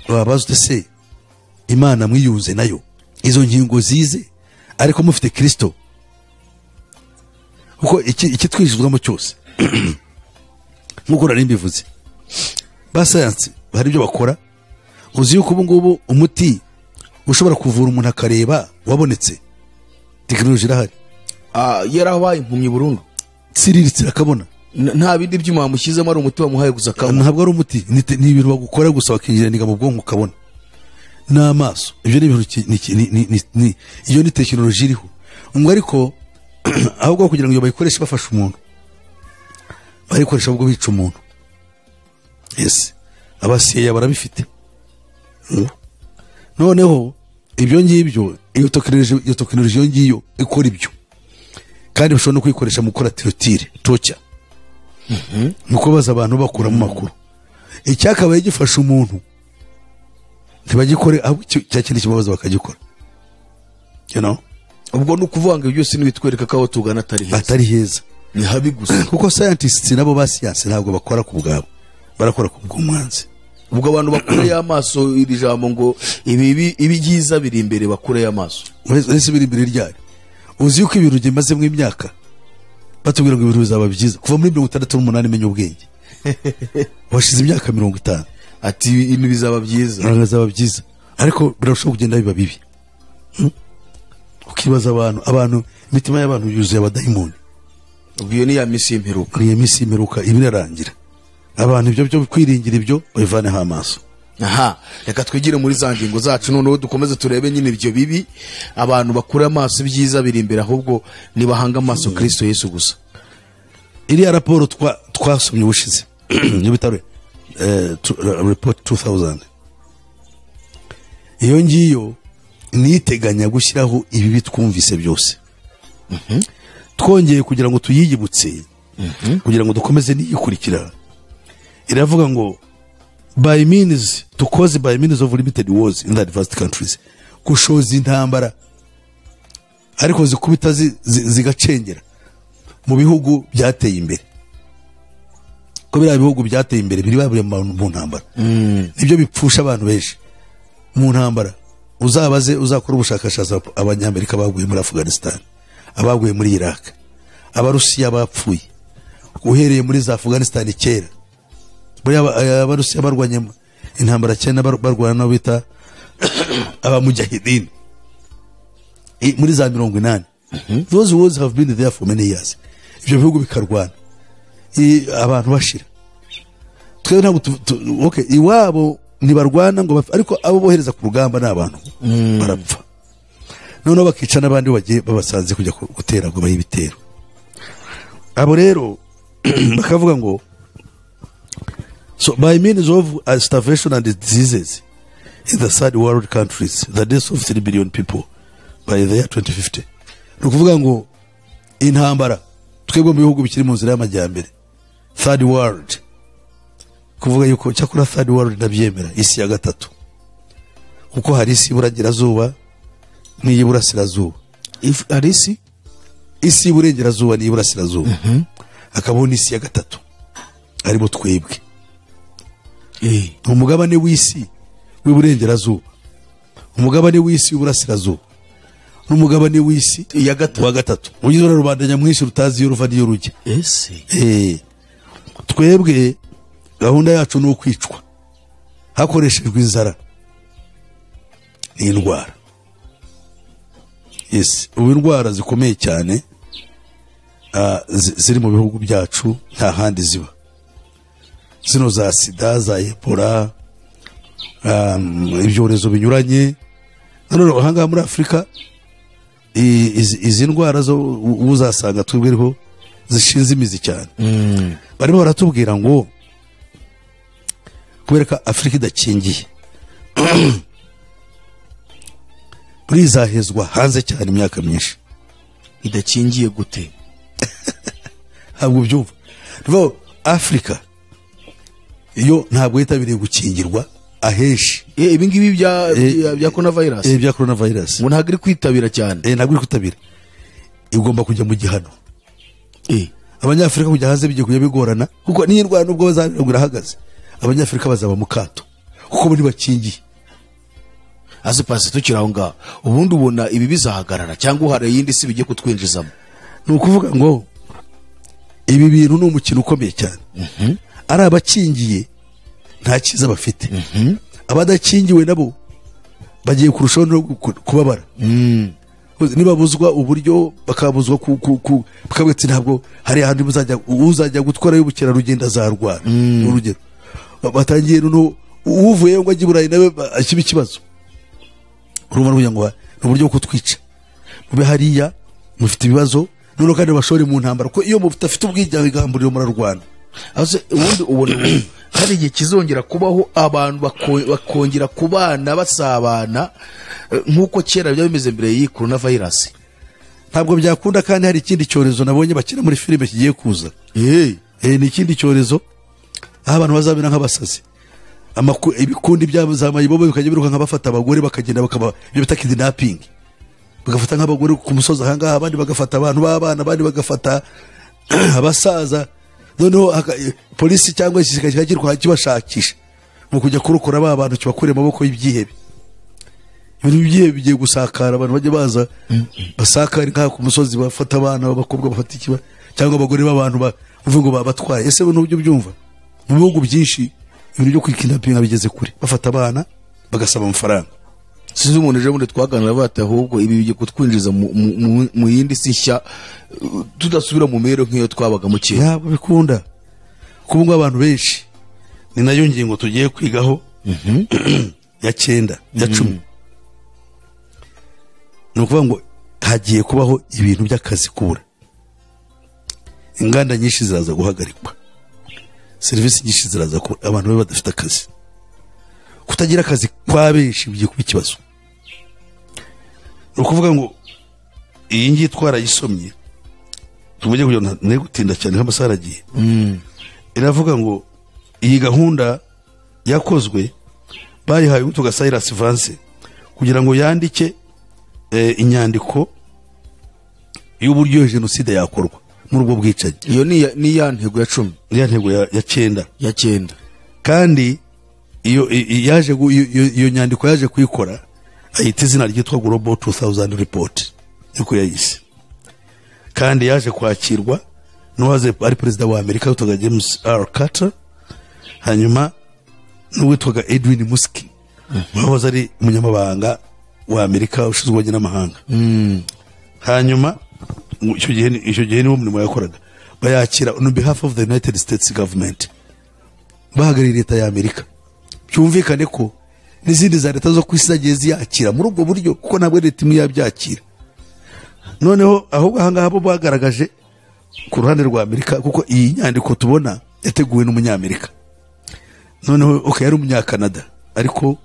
Speaker 2: babaza ute se Imana mwiyunze nayo izo nkingo zize, ariko mufite Kristo? Kuko iki twijizwamo cyose nkuko nari mbivuze, ba science hari ibyo bakora. Uzi yuko ubu ngubu umuti ushobora kuvura umuntu akareba wabonetse, tekinoloji irahari.
Speaker 1: Yarabaye impumyi burundu,
Speaker 2: tsiriritse akabona.
Speaker 1: Nta bindi byuma bamushyizemo, ari umuti bamuhaye gusa akabona.
Speaker 2: Ntabwo ari umuti, ni ibintu bagukora gusa bakinjira mu bwonko ukabona n'amaso. Ibyo ni ibintu, iyo ni tekinoloji iriho. Ngo ariko ahubwo kugira ngo iyo bayikoreshe bafasha umuntu, bayikoresha ahubwo bica umuntu. Yes, abasiya barabifite. Noneho ibyo ngibyo, iyo tekinoloji iyo ngiyo ikora ibyo, Kandi bashobora no kuyikoresha mu gukora torture, torture, ni ukubaza abantu bakuramo amakuru. Icyakabaye gifasha umuntu ntibagikore, ahubwo cya kindi kibabaza bakagikora.
Speaker 1: Ubwo ni ukuvuga ngo ibyo byose ntibitwereka ko aho tugana atari heza?
Speaker 2: Atari heza.
Speaker 1: Ni habi gusa.
Speaker 2: Kuko scientists nabo ba siyansi ntabwo bakora ku bwabo, barakora ku bw'umwanzi.
Speaker 1: Ubwo abantu bakureye amaso iri jambo ngo ibi byiza biri imbere, bakureye amaso.
Speaker 2: Uretse biri imbere ryari? Uzi yuko ibintu bimazemo imyaka batubwira ngo ibintu bizaba byiza kuva muri 68, menya ubwenge, washize imyaka 50.
Speaker 1: Ati ibintu bizaba byiza.
Speaker 2: Bizaba byiza, ariko birarushaho kugenda biba bibi. Ukibaza abantu, imitima y'abantu yuzuye abadayimoni.
Speaker 1: Ubwo iyo ni ya minsi y'imperuka.
Speaker 2: Ni minsi y'imperuka, iba irarangira. Abantu ibyo byo kwiringira ibyo babivaneho amaso.
Speaker 1: Aha reka twigire muri za ngingo zacu, noneho dukomeze turebe nyine ibyo bibi. Abantu bakure amaso ibyiza biri imbere, ahubwo nibahanga amaso Kristo Yesu gusa.
Speaker 2: Iriya raporo twasomye ubushize niyo bita report 2000, iyo ngiyo niteganya gushyiraho ibibi twumvise byose. Twongeye kugira ngo tuyiyibutse, kugira ngo dukomeze niyikurikira, iravuga ngo by means to cause by means of limited wars in the advanced countries, gushoza intambara ariko zikubita zigacengera mu bihugu byateye imbere, ko biriya bihugu byateye imbere biri baburiye mu ntambara, nibyo bipfusha abantu benshi mu ntambara. Uzabaze, uzakora ubushakashatsi, Abanyamerika baguye muri Afghanistan, abaguye muri Iraq, Abarusiya bapfuye uhereye muri za Afghanistan kera. Buriya Abarusiya barwanye intambara kera, barwana nabo bita Abamujahidin muri za 80. Those wars have been there for many years. Ibyo bihugu bikarwana, abantu bashira. Twebwe ntabwo okay, iwabo ntibarwana ngo bapfe, ariko abo bohereza ku rugamba ni abantu barapfa, noneho bakica n'abandi bagiye babasanze kujya gutera ngo bahe ibitero. Abo rero bakavuga ngo so by means of starvation and diseases in the third world countries, the death of 3 billion people by the year 2050. Ni ukuvuga ngo intambara twebwe mu bihugu bikiri mu nzira y'amajyambere, third world, kuvuga yuko cyakora third world ndabyemera, isi ya gatatu, kuko hari isi y'iburengerazuba n'iy'iburasirazuba.
Speaker 1: Hari isi
Speaker 2: Isi y'iburengerazuba n'iy'iburasirazuba, hakabaho n'isi ya gatatu harimo twebwe. Ni umugabane w'isi w'iburengerazuba, umugabane w'isi w'iburasirazuba n'umugabane w'isi
Speaker 1: iya gatatu.
Speaker 2: Wa gatatu ugizwe na rubanda nyamwinshi rutazi iyo ruva n'iyo rujya.
Speaker 1: Ese
Speaker 2: Twebwe gahunda yacu ni ukwicwa hakoreshejwe inzara n'indwara. Yes, ubu indwara zikomeye cyane ziri mu bihugu byacu nta handi ziba, zino za sida, za Ebola, ibyorezo binyuranye. None ahangaha muri Afurika izi ndwara zo uzasanga twebwe ariho zishinze imizi cyane. Barimo baratubwira ngo kubera ko Afurika idakingiye, burizahezwa hanze cyane imyaka myinshi.
Speaker 1: Idakingiye gute?
Speaker 2: Ntabwo ubyumva. Ni ukuvuga ngo Afurika iyo ntabwo yitabiriye gukingirwa ahenshi.
Speaker 1: Ibi ngibi bya corona virus?
Speaker 2: Bya coronavirus.
Speaker 1: Ngo ntabwo iri kwitabira cyane?
Speaker 2: Ntabwo iri kwitabira, igomba kujya mu gihano. Abanyafurika kujya hanze bigiye kujya bigorana, kuko n'iyi ndwara nubwo bazabiragura irahagaze, Abanyafurika bazaba mu kato kuko bo ntibakingiye.
Speaker 1: Aze pasi, tukiri aho ngaho, ubundi ubona ibi bizahagarara cyangwa hari iyindi si bigiye kutwinjizamo?
Speaker 2: Ni ukuvuga ngo ibi bintu ni umukino ukomeye cyane. Ari abakingiye nta cyiza bafite, abadakingiwe nabo bagiye kurushaho no kubabara. Nibabuzwa uburyo, bakabuzwa ku bakavuga ati ntabwo hari ahandi muzajya, uzajya gutwara y'ubukerarugendo azarwara. Ni urugero. Batangiye noneho uvuye ngo ajye i Burayi nawe akiba ikibazo. Urumva kugira ngo ni uburyo bwo kutwica, mube hariya mufite ibibazo, noneho kandi bashore mu ntambara, kuko iyo mudafite ubwigangamburiro murarwana.
Speaker 1: Aho se ubundi ubona hari igihe kizongera kubaho abantu bakongera kubana basabana, nk'uko kera byari bimeze mbere y'iyi corona virus?
Speaker 2: Ntabwo byakunda. Kandi hari ikindi cyorezo nabonye bakina muri filime kigiye kuza. Ni ikindi cyorezo aho abantu bazabera nk'abasazi, ibikundi byabo za mayibobo bikajya biruka nk'abafata abagore, bakagenda bakaba ibyo bita kidnapping, bagafata nk'abagore ku musozi ahangaha, abandi bagafata abantu b'abana, abandi bagafata abasaza. Noneho polisi cyangwa igisirikare kikajya kibashakisha mu kujya kurokora ba bantu, kibakure mu maboko y'ibyihebe. Ibintu by'ibyihebe bigiye gusakara, abantu bajya baza basakara nk'aha ku musozi, bafata abana b'abakobwa, bafata ikiba cyangwa abagore b'abantu, bavuga ngo babatwaye. Ese n'ubyo byumva mu bihugu byinshi ibintu byo kwikidnapinga bigeze kure, bafata abana bagasaba amafaranga.
Speaker 1: Sinzi umuntu ejo bundi twaganira bati ahubwo ibi bigiye kutwinjiza mu yindi si nshya, tudasubira mu mibereho nk'iyo twabagamo kera.
Speaker 2: Ntabwo bikunda kuba ngo abantu benshi, ni nayo ngingo tugiye kwigaho ya 9, ya 10. Ni ukuvuga ngo hagiye kubaho ibintu by'akazi kubura, inganda nyinshi ziraza guhagarikwa, serivisi nyinshi ziraza kubura, abantu babe badafite akazi. Kutagira akazi kwa benshi bigiye kuba ikibazo. Ni ukuvuga ngo iyi ngiyi twarayisomye, tuvuge kugira ngo ne gutinda cyane nk'amasaha aragiye. Iravuga ngo iyi gahunda yakozwe bayihaye uwitwa Cyrus Vance kugira ngo yandike inyandiko y'uburyo jenoside yakorwa muri ubwo bwicanyi.
Speaker 1: Iyo ni ya ntego ya 10,
Speaker 2: ya ntego ya 9,
Speaker 1: ya 9.
Speaker 2: Kandi iyo yaje iyo nyandiko yaje kuyikora ayita izina ryitwa Global 2000 Report, niko yayise. Kandi yaje kwakirwa n'uwaze ari perezida wa Amerika witwaga James R. Carter, hanyuma n'uwitwaga Edwin Muskie wahoze ari umunyamabanga wa Amerika ushinzwe ububanyi n'amahanga. Hanyuma icyo gihe niwo murimo yakoraga, bayakira on behalf of the United States government, bahagarariye leta ya Amerika. Byumvikane ko n'izindi za leta zo ku isi zagiye ziyakira muri ubwo buryo, kuko ntabwo leta imwe yabyakira. Noneho ahubwo ahangaha bo bagaragaje ku ruhande rwa Amerika, kuko iyi nyandiko tubona yateguwe n'umunyamerika. Noneho okay, yari umunyakanada, ariko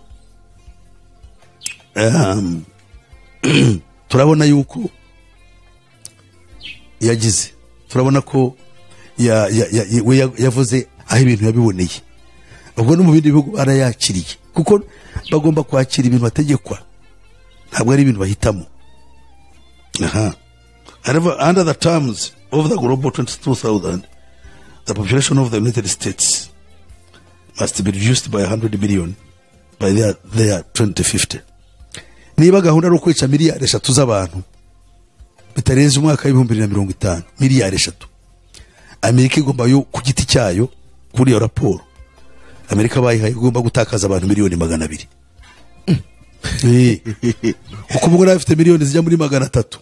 Speaker 2: turabona yuko yagize, turabona ko we yavuze aho ibintu yabiboneye. Ubwo no mu bindi bihugu barayakiriye, kuko bagomba kwakira ibintu bategekwa, ntabwo ari ibintu bahitamo. Aha. Under the terms of the Global 22,000, the population of the United States must be reduced by 100 million by their 2050. Niba gahunda ari ukwica 3 miliyari z'abantu bitarenze umwaka wa 2050, 3 miliyari, Amerika igomba yo ku giti cyayo, kuri iyo raporo Amerika bayihaye, igomba gutakaza abantu 200 miliyoni. Kuko ubwo nawe ifite miliyoni zijya muri 300,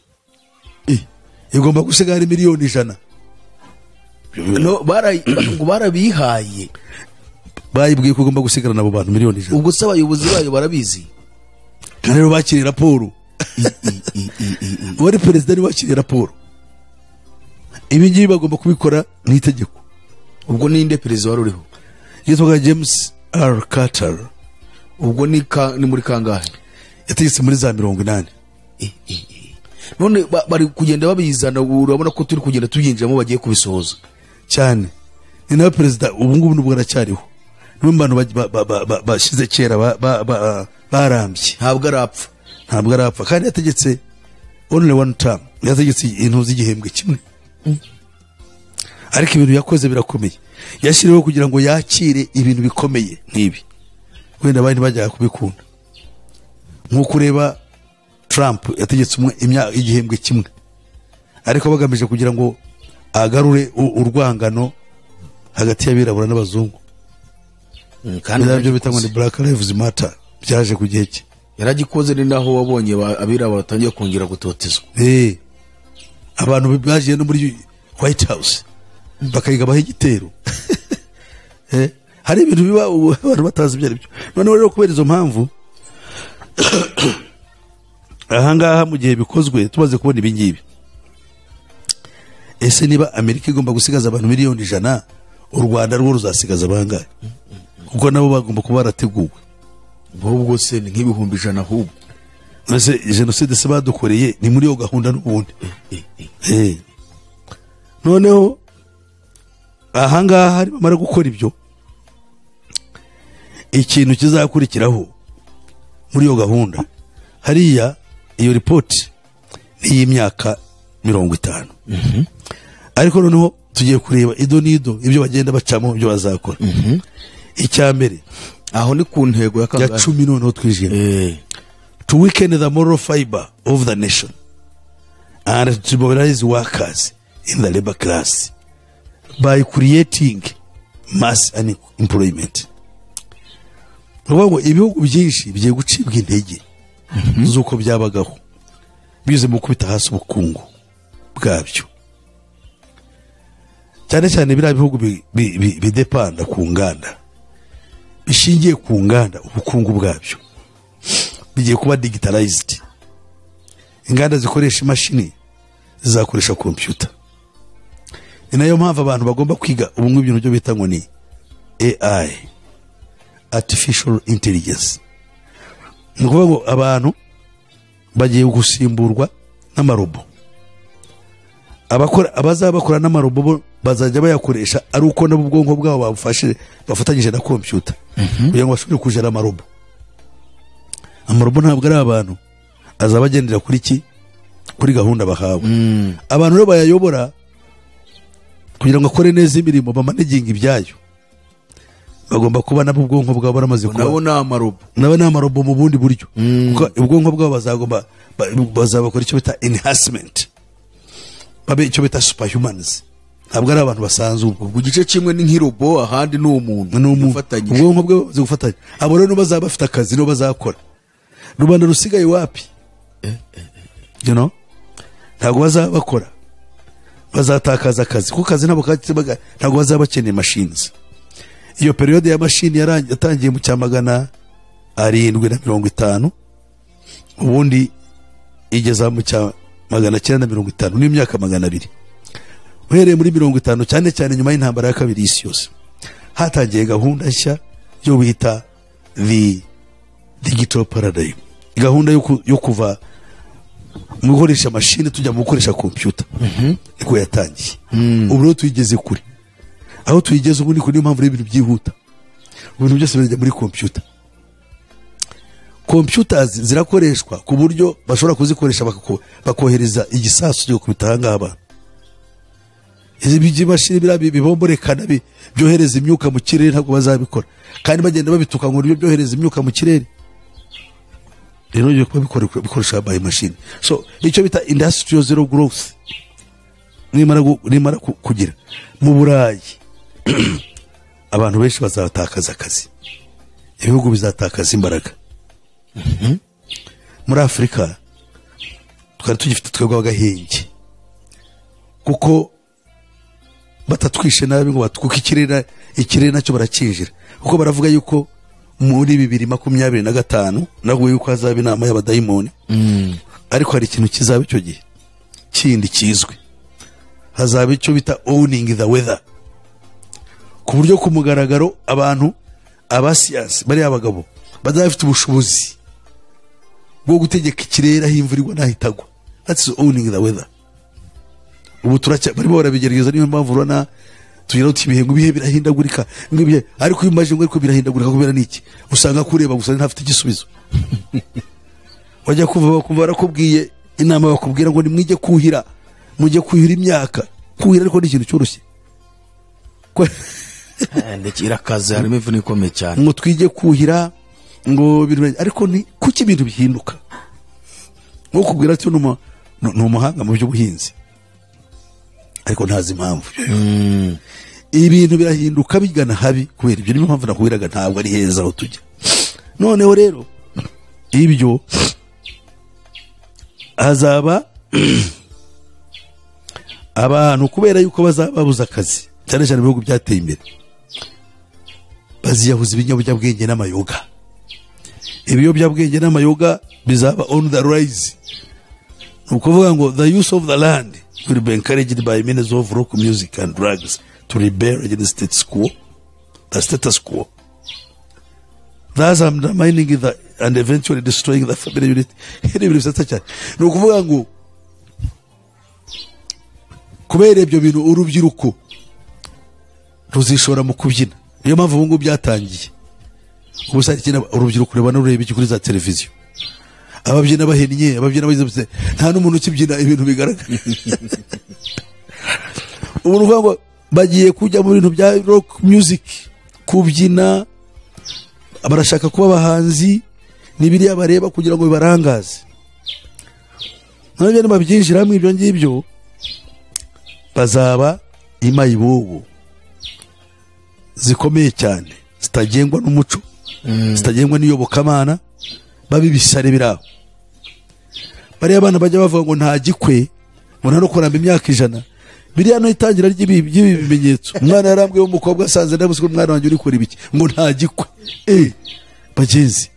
Speaker 2: igomba gusiga hari 100 miliyoni.
Speaker 1: No, ngo barabihaye.
Speaker 2: Bayibwiye ko igomba gusigarana abo bantu 100 miliyoni.
Speaker 1: Ubwo se abayobozi bayo barabizi?
Speaker 2: Kandi rero bakiriye raporo, uwari perezida niwe wakiriye raporo. Ibi ngibi bagomba kubikora nk'itegeko.
Speaker 1: Ubwo ninde perezida wari uriho?
Speaker 2: Yitwaga James R. Carter.
Speaker 1: Ubwo ni muri kangahe?
Speaker 2: Yategetse muri za 80.
Speaker 1: None bari kugenda babizana, urabona ko turi kugenda tubyinjiramo, bagiye kubisohoza.
Speaker 2: Cyane. Ni nawe perezida ubu ngubu, nubwo aracyariho, niwe mu bantu bashyize kera, barambye.
Speaker 1: Ntabwo arapfa.
Speaker 2: Ntabwo arapfa. Kandi yategetse only one term, yategetse intu z'igihembwe kimwe, ariko ibintu yakoze birakomeye. Yashyiriweho kugira ngo yakire ibintu bikomeye nk'ibi, wenda abandi bajyaga kubikunda. Nk'uko ureba Trump yategetse umwe igihembwe kimwe, ariko bagamije kugira ngo agarure urwangano hagati y'abirabura n'abazungu.
Speaker 1: Kandi
Speaker 2: byo bita ngo ni Black Lives Matter, byaje ku gihe cye.
Speaker 1: Yaragikoze, ni naho wabonye abirabura batangiye kongera gutotezwa.
Speaker 2: Abantu bagiye no muri White House bakayigabaho igitero. Hari ibintu biba ubu abantu batazi ibyo ari byo. Noneho rero kubera izo mpamvu, ahangaha mu gihe bikozwe, tumaze kubona ibi ngibi, ese niba Amerika igomba gusigaza abantu 100 miliyoni, u Rwanda rwo ruzasigaza bangahe? Kuko nabo bagomba kuba barateguwe.
Speaker 1: Ahubwo se ni nk'100 000 ahubwo.
Speaker 2: Ese jenoside se badukoreye ni muri iyo gahunda n'ubundi? Noneho ahangaha bamara gukora ibyo, ikintu kizakurikiraho muri iyo gahunda hariya, iyo ripoti ni iy'imyaka 50, ariko noneho tugiye kureba ido n'ido ibyo bagenda bacamo, ibyo bazakora. Icya mbere,
Speaker 1: Aho ni ku ntego ya
Speaker 2: ya
Speaker 1: kangahe?
Speaker 2: 10. Noneho twijira to weaken the moral fiber of the nation and to mobilize workers in the labor class by creating mass unemployment. Ni ukuvuga ngo ibihugu byinshi bigiye gucibwa intege z'uko byabagaho binyuze mu gukubita hasi ubukungu bwabyo, cyane cyane biriya bihugu bidepanda ku nganda, bishingiye ku nganda. Ubukungu bwabyo bigiye kuba digitalized. Inganda zikoresha imashini zizakoresha computer. Ni nayo mpamvu abantu bagomba kwiga ubu ngubu ibintu byo bita ngo ni AI, artificial intelligence. Ni ukuvuga ngo abantu bagiye gusimburwa n'amarobo. Abakora, abazaba bakora n'amarobo bo bazajya bayakoresha ari uko nabo ubwonko bwabo babufashe bafatanyije na computer kugira ngo bashobore kujera amarobo. Amarobo ntabwo ari abantu, azaba agendera kuri ki? Kuri gahunda bahawe. Abantu rero bayayobora kugira ngo akore neza imirimo, bamanaginga ibyayo, bagomba kuba nabo ubwonko bwabo baramaze kuba
Speaker 1: Nabo ni amarobo.
Speaker 2: Nabo ni amarobo mu bundi buryo, kuko ubwonko bwabo bazagomba bazabakora icyo bita enhancement, babe icyo bita superhumans. Ntabwo ari abantu basanzwe ubwo.
Speaker 1: Ubwo igice kimwe ni nk'irobo, ahandi ni umuntu.
Speaker 2: Ni umuntu.
Speaker 1: Ufatanyije.
Speaker 2: Ubwonko bwe bumaze gufatanya. Abo rero nibo bazaba bafite akazi, nibo bazakora. Rubanda rusigaye wapi, ntabwo bazaba bakora, bazatakaza akazi, kuko akazi ntabwo ntabwo bazaba bakeneye machines. Iyo période ya mashini yatangiye mu cya 750, ubundi igeza mu cya 950, n'imyaka 200. Uhereye muri 50, cyane cyane nyuma y'intambara ya kabiri y'isi yose, hatangiye gahunda nshya yo bita the digital paradigm, gahunda yo kuva mu gukoresha mashini tujya mu gukoresha computer. Niko yatangiye. Ubu rero tuyigeze kure. Aho tuyigeze ubu niko, niyo mpamvu rero ibintu byihuta, ibintu byose bijya muri computer. Computers zirakoreshwa ku buryo bashobora kuzikoresha bakohereza igisasu kigakubita ahangaha abantu. Izi by'imashini biriya bibomborekana, byohereza imyuka mu kirere, ntabwo bazabikora kandi bagenda babituka ngo nibyo byohereza imyuka mu kirere. Rero bigiye kuba bikoresha by machine. So icyo bita industrial zero growth nimara kugira mu Burayi, abantu benshi bazatakaza akazi, ibihugu bizatakaza imbaraga. Muri Afurika twari tugifite twebwe agahenge, kuko batatwishe nabi ngo batwuke ikirere. Ikirere nacyo barakinjira, kuko baravuga yuko muri 2025 navuga yuko hazaba inama y'abadayimoni. Ariko hari ikintu kizaba icyo gihe kindi kizwi: hazaba icyo bita owning the weather, ku buryo ku mugaragaro abantu, abasiyansi, bariya abagabo bazaba bafite ubushobozi bwo gutegeka ikirere, aho imvura igwa n'aho itagwa. That's owning the weather. Ubu turacya barimo barabigerageza. Niyo mpamvu urabona tugira uti ibihe, ngo ibihe birahindagurika, ngo ibihe. Ariko iyo umaje ngo ariko birahindagurika kubera niki, usanga kureba gusa ntafite igisubizo. Wajya kuva bakumva barakubwiye inama, bakubwira ngo nimwige kuhira, mujye kuhira imyaka. Kuhira ariko ni ikintu cyoroshye.
Speaker 1: Ndetse irakaze, harimo imvune ikomeye cyane.
Speaker 2: Ngo twige kuhira, ngo ibintu, ariko ni kuki ibintu bihinduka? Nko kubwira ati ni umuhanga mu by'ubuhinzi, ariko ntazi impamvu ibintu birahinduka bigana habi kubera ibyo. Niyo mpamvu nakubwiraga, ntabwo ari heza aho tujya. Noneho rero ibyo, hazaba abantu, kubera yuko bazaba babuze akazi, cyane cyane mu bihugu byateye imbere, baziyahuza ibiyobyabwenge n'amayoga. Ibiyobyabwenge n'amayoga bizaba on the rise. Ni ukuvuga ngo the use of the land will be encouraged by means of rock music and drugs to rebel against status quo, the status quo, thus undermining the and eventually destroying the family unit. Ni ibintu bisetsa cyane. Ni ukuvuga ngo Kubera ibyo bintu urubyiruko ruzishora mu kubyina. Niyo mpamvu ubu ngubu byatangiye. Ubu se urubyiruko reba n'ureba iki kuri za televiziyo, ababyina bahennye, ababyina bagize, nta n'umuntu ukibyina ibintu bigaragara. Ubu ni ngo bagiye kujya mu bintu bya rock music, kubyina, barashaka kuba abahanzi, n'ibiriya bareba kugira ngo bibarangaze. Nabyo nibabyinjiramo ibyo ngibyo bazaba imayibobo zikomeye cyane, zitagengwa n'umuco, zitagengwa n'iyobokamana, babi bisare biraho. Bariya abana bajya bavuga ngo nta gikwe, ngo nta no kuramba imyaka 100. Biriya no itangira ry'ibi bimenyetso. Umwana yarambwiye w'umukobwa asanze ndabuze ko umwana wanjye uri kuri biki, ngo nta gikwe. Bagenzi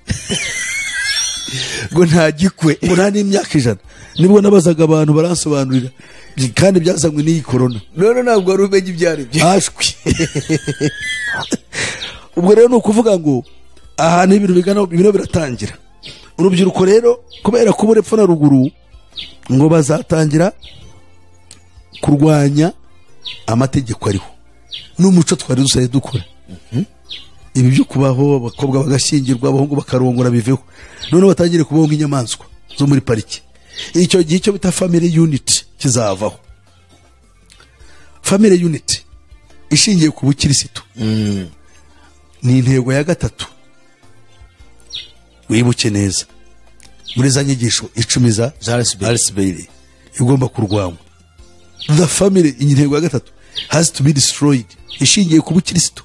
Speaker 1: ngo nta gikwe,
Speaker 2: ngo nta n'imyaka 100. Nibwo nabazaga abantu baransobanurira, kandi byazanywe n'iyi corona.
Speaker 1: None ntabwo wari umenye ibyo ari byo.
Speaker 2: Ashwi. Ubwo rero ni ukuvuga ngo ahantu ibintu bigana ibintu biratangira. Urubyiruko rero kubera kubura epfo na ruguru ngo bazatangira kurwanya amategeko ariho n'umuco twari dusaye dukora. Ibi byo kubaho abakobwa bagashyingirwa, abahungu bakarongora biveho. None batangire kubaho nk'inyamaswa zo muri pariki. Icyo gihe cyo bita family unit kizavaho. Family unit ishingiye ku bukirisitu ni intego ya gatatu. Wibuke neza muri za nyigisho 10 za Alice Bailey igomba kurwanywa. The family, intego ya gatatu, has to be destroyed, ishingiye ku bukirisitu.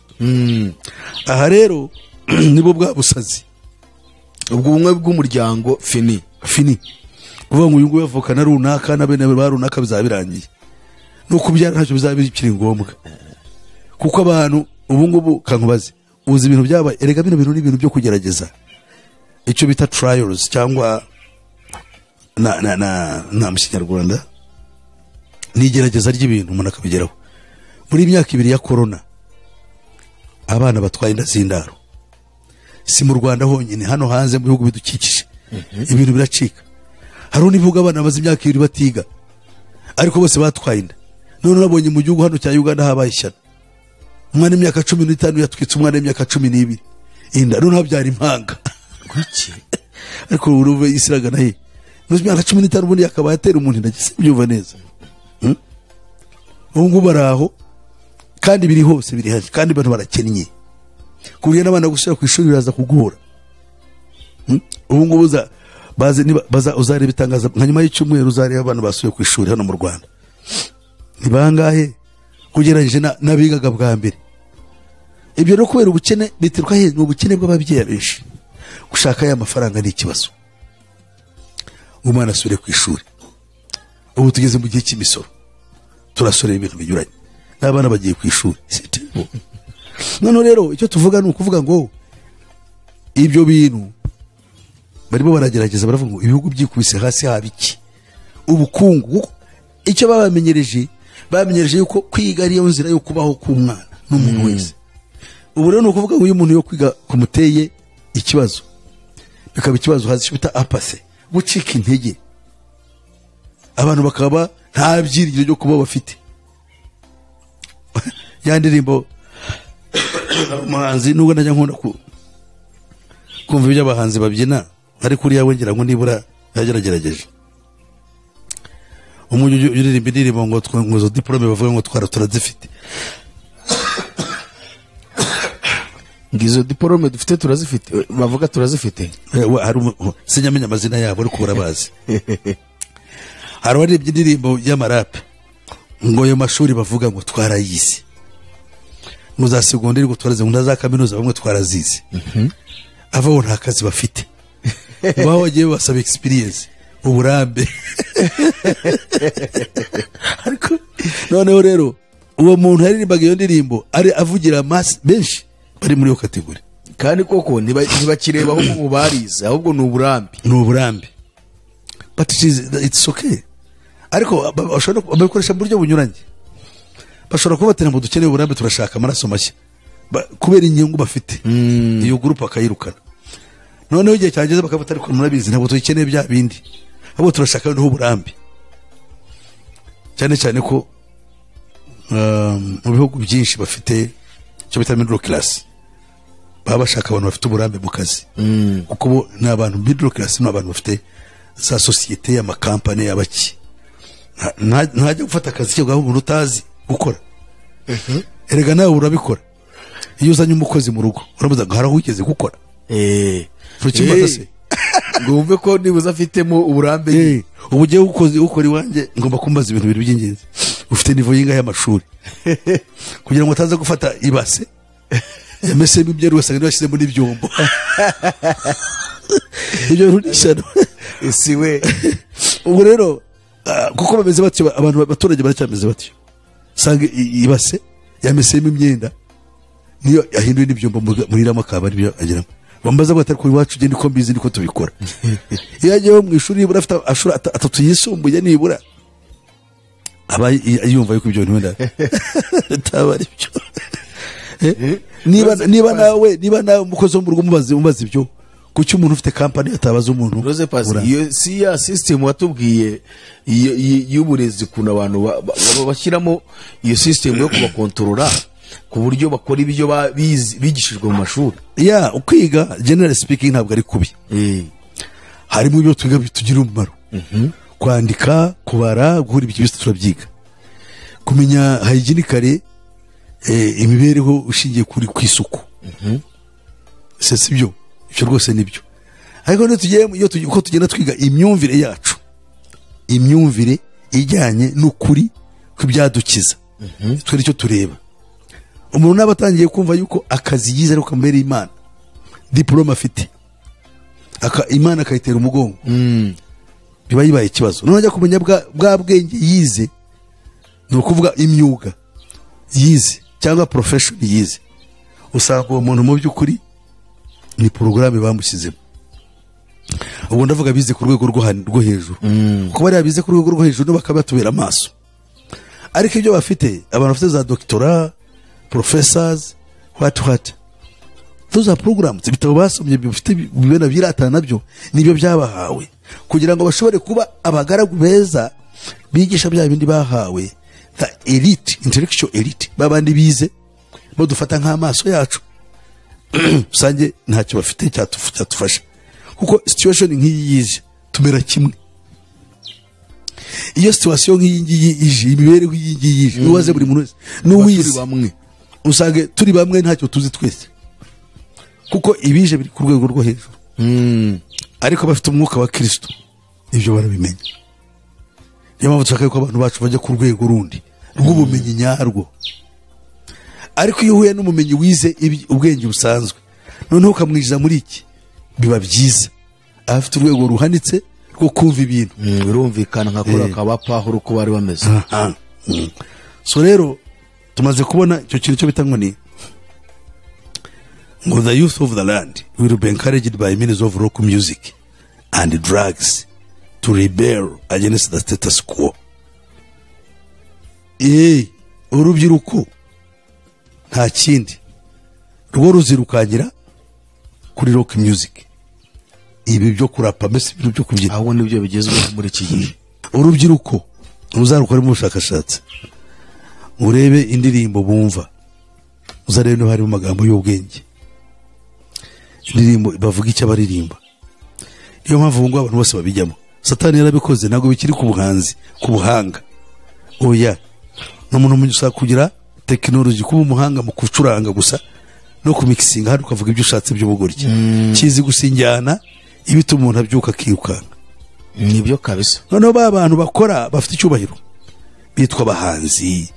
Speaker 2: Aha rero nibo bwa busazi,
Speaker 1: ubwo bumwe bw'umuryango fini
Speaker 2: fini. Kuvuga ngo uyu nguyu avuka na runaka na bene ba runaka bizaba birangiye, no kubyara ntacyo bizaba bikiri ngombwa. Kuko abantu ubu ngubu kankubaze, uzi ibintu byabaye. Erega bino bintu ni ibintu byo kugerageza, icyo bita trials cyangwa na na na na mu Kinyarwanda ni igerageza ry'ibintu umuntu akabigeraho. Muri imyaka 2 ya corona abana batwaye inda z'indaro, si mu Rwanda honyine, hano hanze mu bihugu bidukikije ibintu biracika. Hari n'ibihugu abana bamaze imyaka 2 batiga ariko bose batwaye inda. None nabonye mu gihugu hano cya Uganda habaye ishyano, umwana w'imyaka 15 yatwitse umwana w'imyaka 12 inda, none habyara impanga.
Speaker 1: Kuki?
Speaker 2: Ariko uruve isiragana he? Mu myaka 15 ubundi yakabaye atera umuntu inda, byumva neza. Ubu ngubu baraho kandi biri hose, biri haje, kandi abantu barakennye. Kuburyo n'abana gusubira ku ishuri biraza kugora. Ubu ngubu baze niba baza uzareba itangaza nka nyuma y'icyumweru uzareba abana basubiye ku ishuri hano mu Rwanda. Ni bangahe kugereranyije n'abigaga bwa mbere? Ibyo rero kubera ubukene bituruka he? Ni ubukene bw'ababyeyi benshi. Gushaka ya mafaranga ni ikibazo. Umwana asubire ku ishuri. Ubu tugeze mu gihe cy'imisoro, turasorera ibintu binyuranye, n'abana bagiye ku ishuri. None rero icyo tuvuga ni ukuvuga ngo ibyo bintu barimo baragerageza, baravuga ngo ibihugu byikubise hasi haba iki? Ubukungu. Icyo babamenyereje, bamenyereje yuko kwiga ariyo nzira yo kubaho k'umwana n'umuntu wese. Ubu rero ni ukuvuga ngo uyu muntu yo kwiga kumuteye ikibazo, bikaba ikibazo hazi bita apathy, gucika intege, abantu bakaba nta byiringiro byo kuba bafite. Ya ndirimbo umuhanzi nubwo najya nkunda kumva ibyo abahanzi babyina, ariko uriya we ngira ngo nibura yageragerageje. Umuntu uririmba indirimbo ngo izo diplome bavuga ngo twara turazifite,
Speaker 1: ngizo diplome dufite turazifite, bavuga turazifite.
Speaker 2: Sinyamenya amazina yabo ariko urabazi. Hari abaririmbye indirimbo y'amarape ngo ayo mashuri bavuga ngo twarayize, ngo za segonderi ngo twarazize, ngo za kaminuza bamwe twarazize, avaho nta kazi bafite, baho bagiye basaba experience, uburambe. Ariko noneho rero uwo muntu yaririmbaga iyo ndirimbo ari avugira mass benshi bari muri iyo kategori,
Speaker 1: kandi koko ntibakireba ahubwo barize, ahubwo ni uburambe,
Speaker 2: ni uburambe. But it's okay. Ariko bashobora babikoresha mu buryo bunyuranye. Bashobora kubatera ngo dukeneye uburambe, turashaka amaraso mashya kubera inyungu bafite. Iyo group akayirukana. Noneho igihe cyageze bakabata, ariko murabizi ntabwo tuyikeneye bya bindi, ahubwo turashaka noneho uburambe. Cyane cyane ko Mu bihugu byinshi bafite icyo bita middle class, baba bashaka abantu bafite uburambe mu kazi, kuko bo ni abantu, middle class ni abantu bafite za sosiyete, amakampani, abaki. Ntajya gufata akazi ke bwaho umuntu utazi gukora. Erega nawe urabikora, iyo uzanye umukozi mu rugo uramuza ngo hari aho wigeze gukora? Ntukibaza se?
Speaker 1: Ngo wumve ko nibuze afitemo uburambe.
Speaker 2: Ubu ugiye ukoze ukora iwanjye, ngomba kumbaza ibintu bibiri by'ingenzi: ufite niveau y'ingahe y'amashuri, kugira ngo ataza gufata ibase yamesemo imyeru, ugasanga niba yashyizemo n'ibyombo. Ibyo bintu ni ishyano.
Speaker 1: Isi we!
Speaker 2: Ubwo rero kuko bameze batyo, abantu, abaturage baracyameze batyo, usanga ibase yamesemo imyenda niyo yahinduye n'ibyombo muriramo, akaba aribyo ageramo. Bambaza ngo atari ku iwacu, ugenda uko mbizi niko tubikora. Iyo agiyeho mu ishuri, nibura afite amashuri atatu yisumbuye, nibura aba yumva yuko ibyo bintu wenda bitaba ari byo. Niba nawe umukozi wo mu rugo umubaza ibyo, kuki umuntu ufite kampani atabaza umuntu
Speaker 1: Rose Pasi, iyo si ya system watubwiye y'uburezi, ukuntu abantu bashyiramo iyo system yo kubakontorora ku buryo bakora ibyo bigishijwe mu mashuri?
Speaker 2: Ya, ukwiga, generally speaking, ntabwo ari kubi. Harimo ibyo twiga bitugira umumaro: kwandika, kubara, guhura, ibyo byose turabyiga, kumenya hygienically, imibereho ushingiye kuri ku isuku. Se si byo? Ibyo rwose ni byo. Ariko iyo tugiye, uko tugenda twiga imyumvire yacu, imyumvire ijyanye n'ukuri kw'ibyadukiza, twe nicyo tureba. Umuntu naba atangiye kumva yuko akazi yize ariko kamubera Imana, diporome afite, Imana akayitera umugongo, biba bibaye ikibazo. Noneho ajya kumenya bwa bwenge yize, ni ukuvuga imyuga yize cyangwa profession yize, usanga uwo muntu mu by'ukuri ni porogaramu bamushyizemo. Ubwo ndavuga bize ku rwego rwo hejuru, kuko bariya bize ku rwego rwo hejuru nibo bakaba batubera amaso. Ariko ibyo bafite, abantu bafite za doctorat, professors, what what, those are programs, ibitabo basomye bifite bibena biratana nabyo, nibyo byabahawe kugira ngo bashobore kuba abagaragu beza bigisha bya bindi bahawe. The elite, intellectual elite, babandi bize bo dufata nk'amaso yacu, usange ntacyo bafite cyatufasha, kuko situation nk'iyi yije tumera kimwe. Iyo situation nk'iyi ngiyi ije, imibereho iyi ngiyi ije, ubaze buri muntu wese n'uwize,
Speaker 1: Turi bamwe.
Speaker 2: Usange turi bamwe, ntacyo tuzi twese, kuko ibije biri ku rwego rwo hejuru. Ariko bafite umwuka wa Kirisito, ibyo barabimenya. Niyo mpamvu dushaka ko abantu bacu bajya ku rwego rundi rw'ubumenyi nyarwo. Ariko iyo uhuye n'umumenyi wize ubwenge busanzwe, noneho ukamwinjiza muri iki, biba byiza, aba afite urwego ruhanitse rwo kumva ibintu.
Speaker 1: Birumvikana, nka kuriya kaba Pawulo uko bari bameze.
Speaker 2: Aha. So rero tumaze kubona icyo kintu cyo bita ngo ni ngo "The youth of the land will be encouraged by means of rock music and drugs to rebel against the status quo." Urubyiruko nta kindi rwo ruzirukankira kuri rock music, ibi byo kurapa, mbese ibintu byo kubyina.
Speaker 1: Ahubwo nibyo bigezweho muri iki gihe.
Speaker 2: Urubyiruko uzarukoremo ubushakashatsi, urebe indirimbo bumva, uzarebe niba harimo amagambo y'ubwenge, indirimbo bavuga icyo abaririmba. Niyo mpamvu ubu ngubu abantu bose babijyamo. Satani yarabikoze, ntabwo bikiri ku buhanzi, ku buhanga, oya. Ni umuntu ushaka kugira tekinoloji, kuba umuhanga mu gucuranga gusa no kumixinga hano, ukavuga ibyo ushatse by'ubugoryi, kizi gusa injyana ibituma umuntu abyuka akirukanka.
Speaker 1: Nibyo kabisa.
Speaker 2: Noneho ba bantu bakora bafite icyubahiro bitwa abahanzi.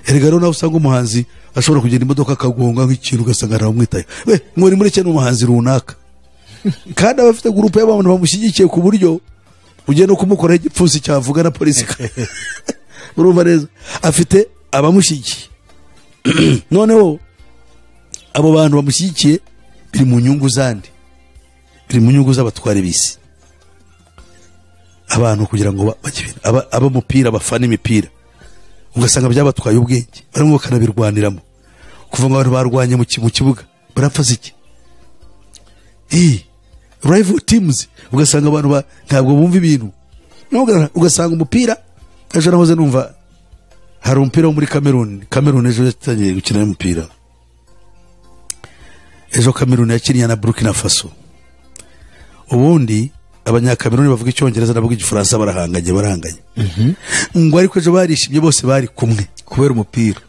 Speaker 2: Erega rero nawe usanga umuhanzi ashobora kugenda imodoka akagonga nk'ikintu, ugasanga ntamwitaye we ngo ni muri ni umuhanzi runaka, kandi aba afite groupe y'abantu bamushyigikiye, ku buryo ugiye no kumukoraho igipfunsi cyavuga na polisi. Urumva neza afite abamushyigikiye. Noneho abo bantu bamushyigikiye biri mu nyungu zandi, biri mu nyungu z'abatwara b'isi. Abantu kugira ngo bajye ab'umupira, bafana imipira, ugasanga byabatwaye ubwenge, barimo bakanabirwaniramo. Kuva ngo abantu barwanye mu kibuga, barapfa iki? Rival teams, ugasanga abantu ntabwo bumva ibintu. Ugasanga umupira, ejo nahoze numva Hari umupira wo muri Cameroon ejo yatangiye gukina umupira. Ejo Cameroon yakiniye na Burkina Faso. Ubundi abanyakameruni bavuga icyongereza n'abavuga igifaransa barahanganye. Ngo ariko ejo barishimye bose bari kumwe
Speaker 1: kubera umupira.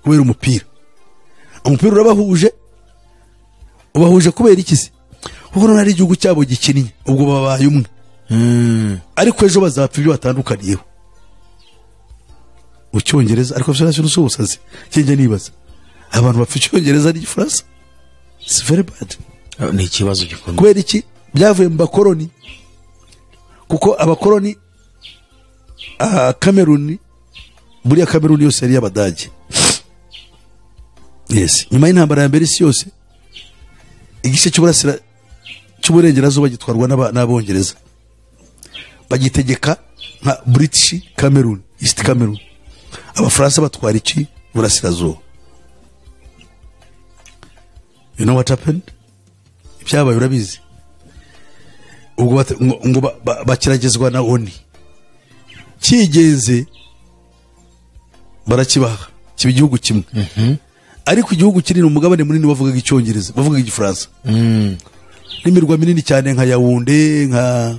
Speaker 2: Umupira urabahuje. Ubahuje kubera iki se? Kuko none ari igihugu cyabo gikinnye, ubwo babaye umwe. Ariko ejo bazapfa ibyo batandukaniyeho. Mu cyongereza ariko federation n'ubusazi cyenge nibaza. Abantu bapfa icyongereza n'igifaransa. It's very bad.
Speaker 1: Ni ikibazo gikomeye.
Speaker 2: Kubera iki? Byavuye mu bakoroni. Kuko abakoroni Cameroon, buriya Cameroon yose yari y'Abadage. Yes, nyuma y'intambara ya mbere isi yose igice cy'uburasira cy'uburengerazuba gitwarwa n'Abongereza. Bagitegeka nka British Cameroon, East Cameroon. Abafaransa batwara iki burasirazuba. You know what happened? Ibyabaye urabizi. Ubwo ngo bakiragezwa na ONU. Kigenze barakibaha kiba igihugu kimwe. Ariko igihugu kinini, umugabane munini bavugaga icyongereza, bavugaga igifaransa. N'imirwa minini cyane nka Yaounde, nka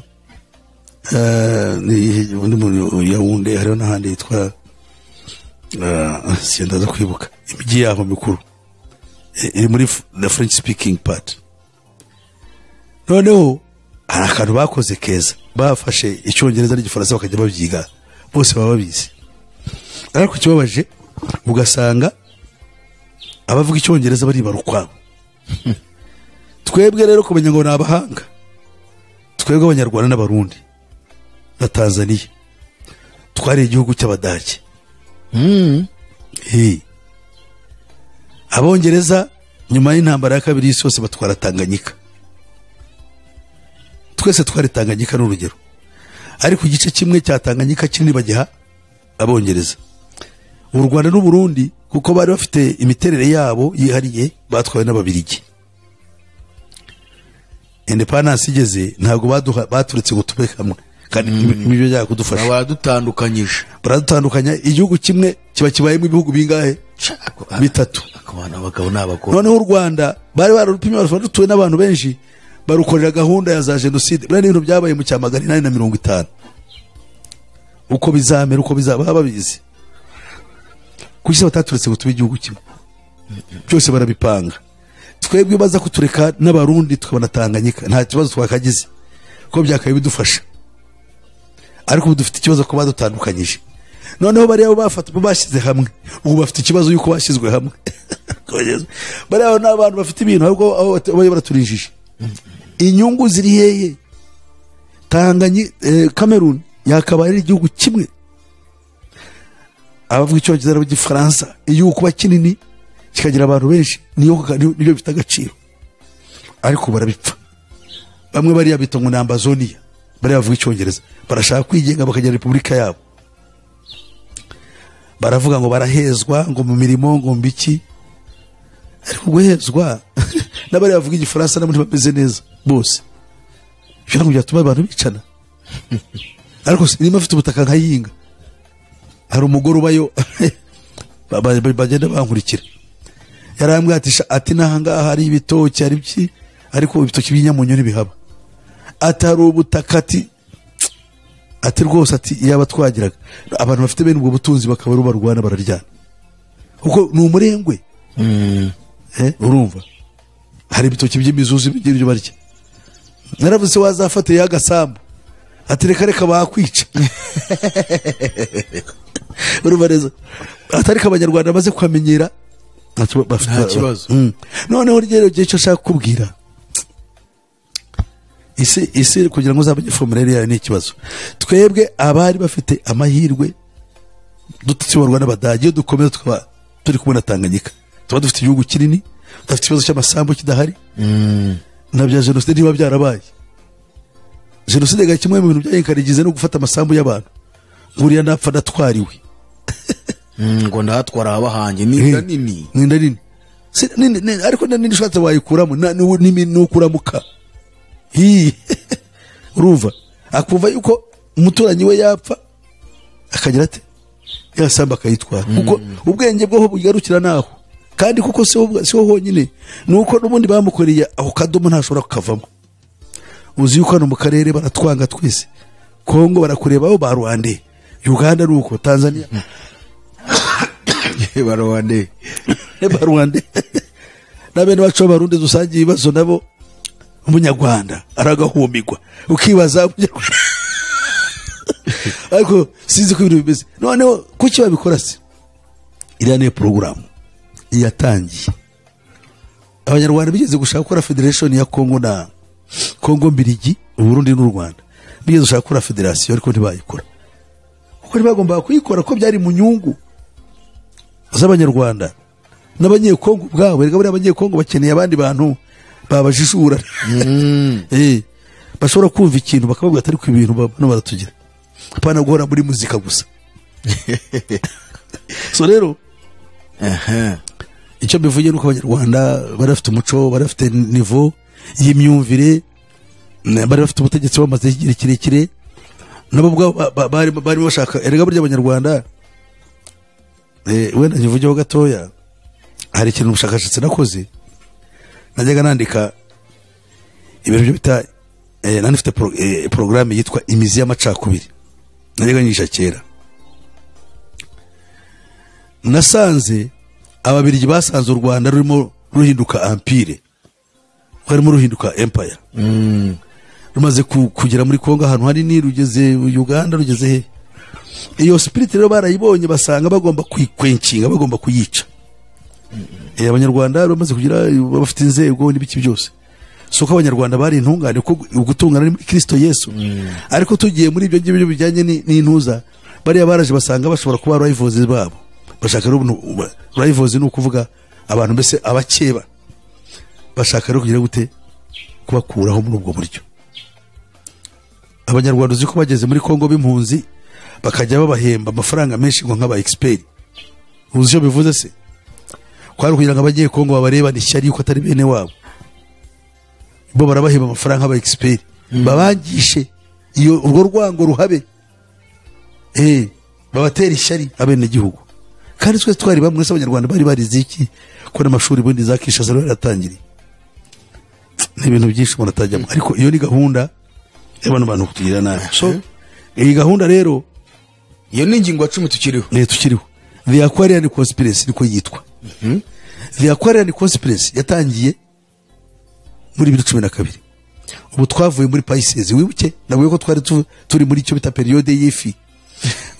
Speaker 2: Yaounde hariho n'ahandi yitwa sindaza kwibuka imijyi yaho mikuru iri muri the French speaking part. Noneho hari akantu bakoze keza, bafashe icyongereza n'igifaransa bakajya babyiga bose baba babizi. Ariko ikibabaje ugasanga abavuga icyongereza baribara ukwabo. Twebwe rero kumenya ngo ni abahanga, twebwe abanyarwanda n'abarundi na Tanzania twari igihugu cy'Abadage. Abongereza nyuma y'intambara ya kabiri y'isi yose batwara Tanganyika. Twese twari Tanganyika n'urugero. Ariko igice kimwe cya Tanganyika kinini bagiha Abongereza. U Rwanda n'u Burundi kuko bari bafite imiterere yabo yihariye batwawe n'Ababirigi. Independence igeze ntabwo baturutse ngo tube hamwe kandi ibyo byaka kudufasha.
Speaker 1: Baradutandukanyije.
Speaker 2: Baradutandukanya, igihugu kimwe kiba kibayemo ibihugu bingahe? Bitatu.
Speaker 1: Akabana abagabo n'abagore.
Speaker 2: Noneho u Rwanda bari bararupimye barutuwe n'abantu benshi barukorera gahunda ya za genocide. Buriya n'ibintu byabaye mu cya 850. Uko bizamera uko bizaba babizi. Kuki bataturetse ngo tube igihugu kimwe? Byose barabipanga. Twebwe baza kutureka n'abarundi tukabona Tanganyika nta kibazo twakagize ko byakaye bidufasha. Ariko ubu dufite ikibazo ko badutandukanyije. Noneho bariya bafata bashyize hamwe, ubu bafite ikibazo yuko bashyizwe hamwe. Bariya n'abantu bafite ibintu ahubwo aho baraturijije. Inyungu ziri heye? Tanganyika Cameroon yakabaye ari igihugu kimwe. Abavuga icyongereza n'abagifaransa, igihugu kuba kinini kikagira abantu benshi niyo nibyo bifite agaciro. Ariko barabipfa. Bamwe bariya bita ngo ni Ambazonia, bariya bavuga icyongereza barashaka kwigenga bakagira repubulika yabo. Baravuga ngo barahezwa ngo mu mirimo ngo mbiki. Ariko guhezwa n'abariya bavuga igifaransa nabo ntibameze neza bose. Ibyo ntabwo byatuma abantu bicana. Ariko niba afite ubutaka nkayinga, hari umugore ubayo bagenda bankurikira. Yarambwiye ati ati nahangaha hari ibitoki hari iki, ariko ibitoki by'inyamunyo ntibihaba. Ati hari ubutaka ati rwose ati yaba twagiraga abantu bafite bene ubwo butunzi bakaba barwana bararyana. Kuko ni umurengwe. Urumva hari ibitoki by'imizuzi by'ibyo barya. Naravuze wazafata y'agasambu ati reka reka bakwica. Urumva neza atariko abanyarwanda baze kwamenyera
Speaker 1: nta kibazo.
Speaker 2: Noneho rero gihe cyo shaka kubwira isi kugira ngo uzamenye formulaire yayo ni ikibazo. Twebwe abari bafite amahirwe dutsimbarwa n'Abadage iyo dukomeza tukaba turi kumwe na Tanganyika, tuba dufite igihugu kinini, dufite ikibazo cy'amasambu kidahari. Na bya genocide niba byarabaye. Genocide ga kimwe mu bintu byayikarigize no gufata amasambu y'abantu. Nguriya napfa natwariwe.
Speaker 1: Ngo ndatwara abahange ni nini.
Speaker 2: Ni nini. Nini ariko nini ushatse wayikuramo n'ukuramuka. Urumva akumva yuko umuturanyi we yapfa akagira ati Yasamba akayitwara, kuko ubwenge bwo bugarukira naho. Kandi kuko si ho honyine, nuko n'ubundi bamukoreye aho kadomo ntashobora kukavamo. Uzi yuko hano mu karere baratwanga twese. Kongo barakureba aho ba Rwanda, Uganda nuko, Tanzania
Speaker 1: ba Rwanda,
Speaker 2: ba Rwanda na bene bacu b'Abarundi dusangiye ibibazo nabo. Umunyarwanda aragahumirwa, ukibaza ariko sinzi ko ibintu bimeze. Noneho kuki babikora se? Iriya niyo porogaramu yatangiye. Abanyarwanda bigeze gushaka gukora federation ya Kongo na Kongo Mbirigi, Burundi n'u Rwanda. Bigeze gushaka gukora federation ariko ntibayikora, kuko ntibagombaga kuyikora, ko byari mu nyungu z'Abanyarwanda n'Abanyekongo ubwabo. Erega buriya Abanyekongo bakeneye abandi bantu babajijura, bashobora kumva ikintu bakababwira atari ku ibintu bano baratugira, apana guhora muri muzika gusa. So rero icyo mbivuye nuko Abanyarwanda bari bafite umuco, bari bafite niveau y'imyumvire, bari bafite ubutegetsi bamaze igihe kirekire, nabo ubwabo bari bashaka. Erega burya Abanyarwanda, wenda nkivugeho gatoya, hari ikintu ubushakashatsi nakoze. Najyaga nandika ibintu byo bita, nari nifite porogaramu yitwa Imizi y'Amacakubiri, najyaga nyigisha kera. Nasanze Ababirigi basanze u Rwanda rurimo ruhinduka empire, rurimo ruhinduka empire, rumaze kugera muri Kongo ahantu hanini, rugeze Uganda, rugeze he. Iyo spirit rero barayibonye, basanga bagomba kuyikwenkinga, bagomba kuyica. Abanyarwanda bamaze kugira, bafite inzego n'ibiki byose. Si uko Abanyarwanda bari intungane, kuko ugutungana ni muri Kristo Yesu, ariko tugiye muri ibyo ngibyo bijyanye n'intuza, bariya baraje basanga bashobora kuba rivals babo. Bashaka rero rivals, ni ukuvuga abantu mbese abakeba, bashaka rero kugira gute? Kubakuraho muri ubwo buryo. Abanyarwanda uzi ko bageze muri Kongo b'impunzi bakajya babahemba amafaranga menshi ngo nk'aba expert. Uzi icyo bivuze se? Kwari kugira ngo abagiye Kongo babarebane ishyari yuko atari bene wabo, bo barabahemba amafaranga nk'aba expert, babangishe iyo urwo rwango ruhabe, babatera ishyari abenegihugu. Kandi twese twari bamwe. Se Abanyarwanda bari barize iki, ko n'amashuri bundi za Kinshasa rero yaratangiriye? Ni ibintu byinshi umuntu atajyamo, ariko iyo ni gahunda y'abantu bantu kutugira nabi. So iyi gahunda rero,
Speaker 1: Iyo ni ingingo ya 10 tukiriho.
Speaker 2: Ne tukiriho. The Aquarian Conspiracy niko yitwa. The Aquarian Conspiracy yatangiye muri 2012. Ubu twavuye muri Pisces. Wibuke nabwiye ko twari turi muri icyo bita période y'ifi.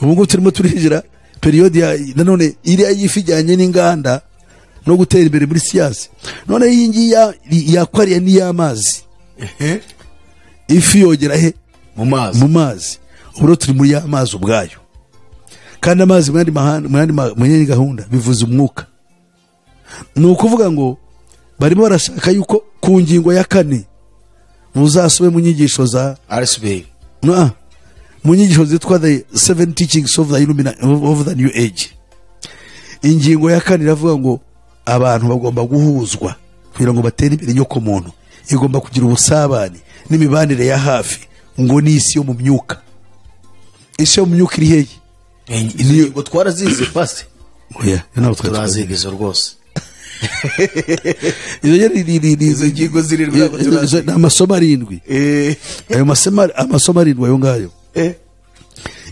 Speaker 2: Ubu ngubu turimo turinjira période ya nanone iriya y'ifi ijyanye n'inganda no gutera imbere muri siyansi. None iyi ngiyi ya Aquarian ni y'amazi. Ifi yogera he?
Speaker 1: Mu mazi.
Speaker 2: Mu mazi. Ubu rero turi muri ya mazi ubwayo. Kandi amazi mu yandi mahanga, mu yandi gahunda bivuze umwuka. Ni ukuvuga ngo barimo barashaka yuko ku ngingo ya 4 muzasube mu nyigisho za
Speaker 1: RSB,
Speaker 2: no, mu nyigisho zitwa The Seven Teachings of the Illumina, of the New Age. Ingingo ya 4 iravuga ngo abantu bagomba guhuzwa kugira ngo batere imbere inyoko muntu, igomba kugira ubusabane n'imibanire ya hafi ngo n'isi yo mu myuka. Isi yo mu myuka iri hehe?
Speaker 1: Izo ngingo twarazize, pasi.
Speaker 2: Oya, ntabwo twari
Speaker 1: turaziga izo rwose.
Speaker 2: Izo ni
Speaker 1: Izo ngingo zirindwi ntabwo turaziga.
Speaker 2: Ni amasomo 7. Ayo amasomo 7 ayo ngayo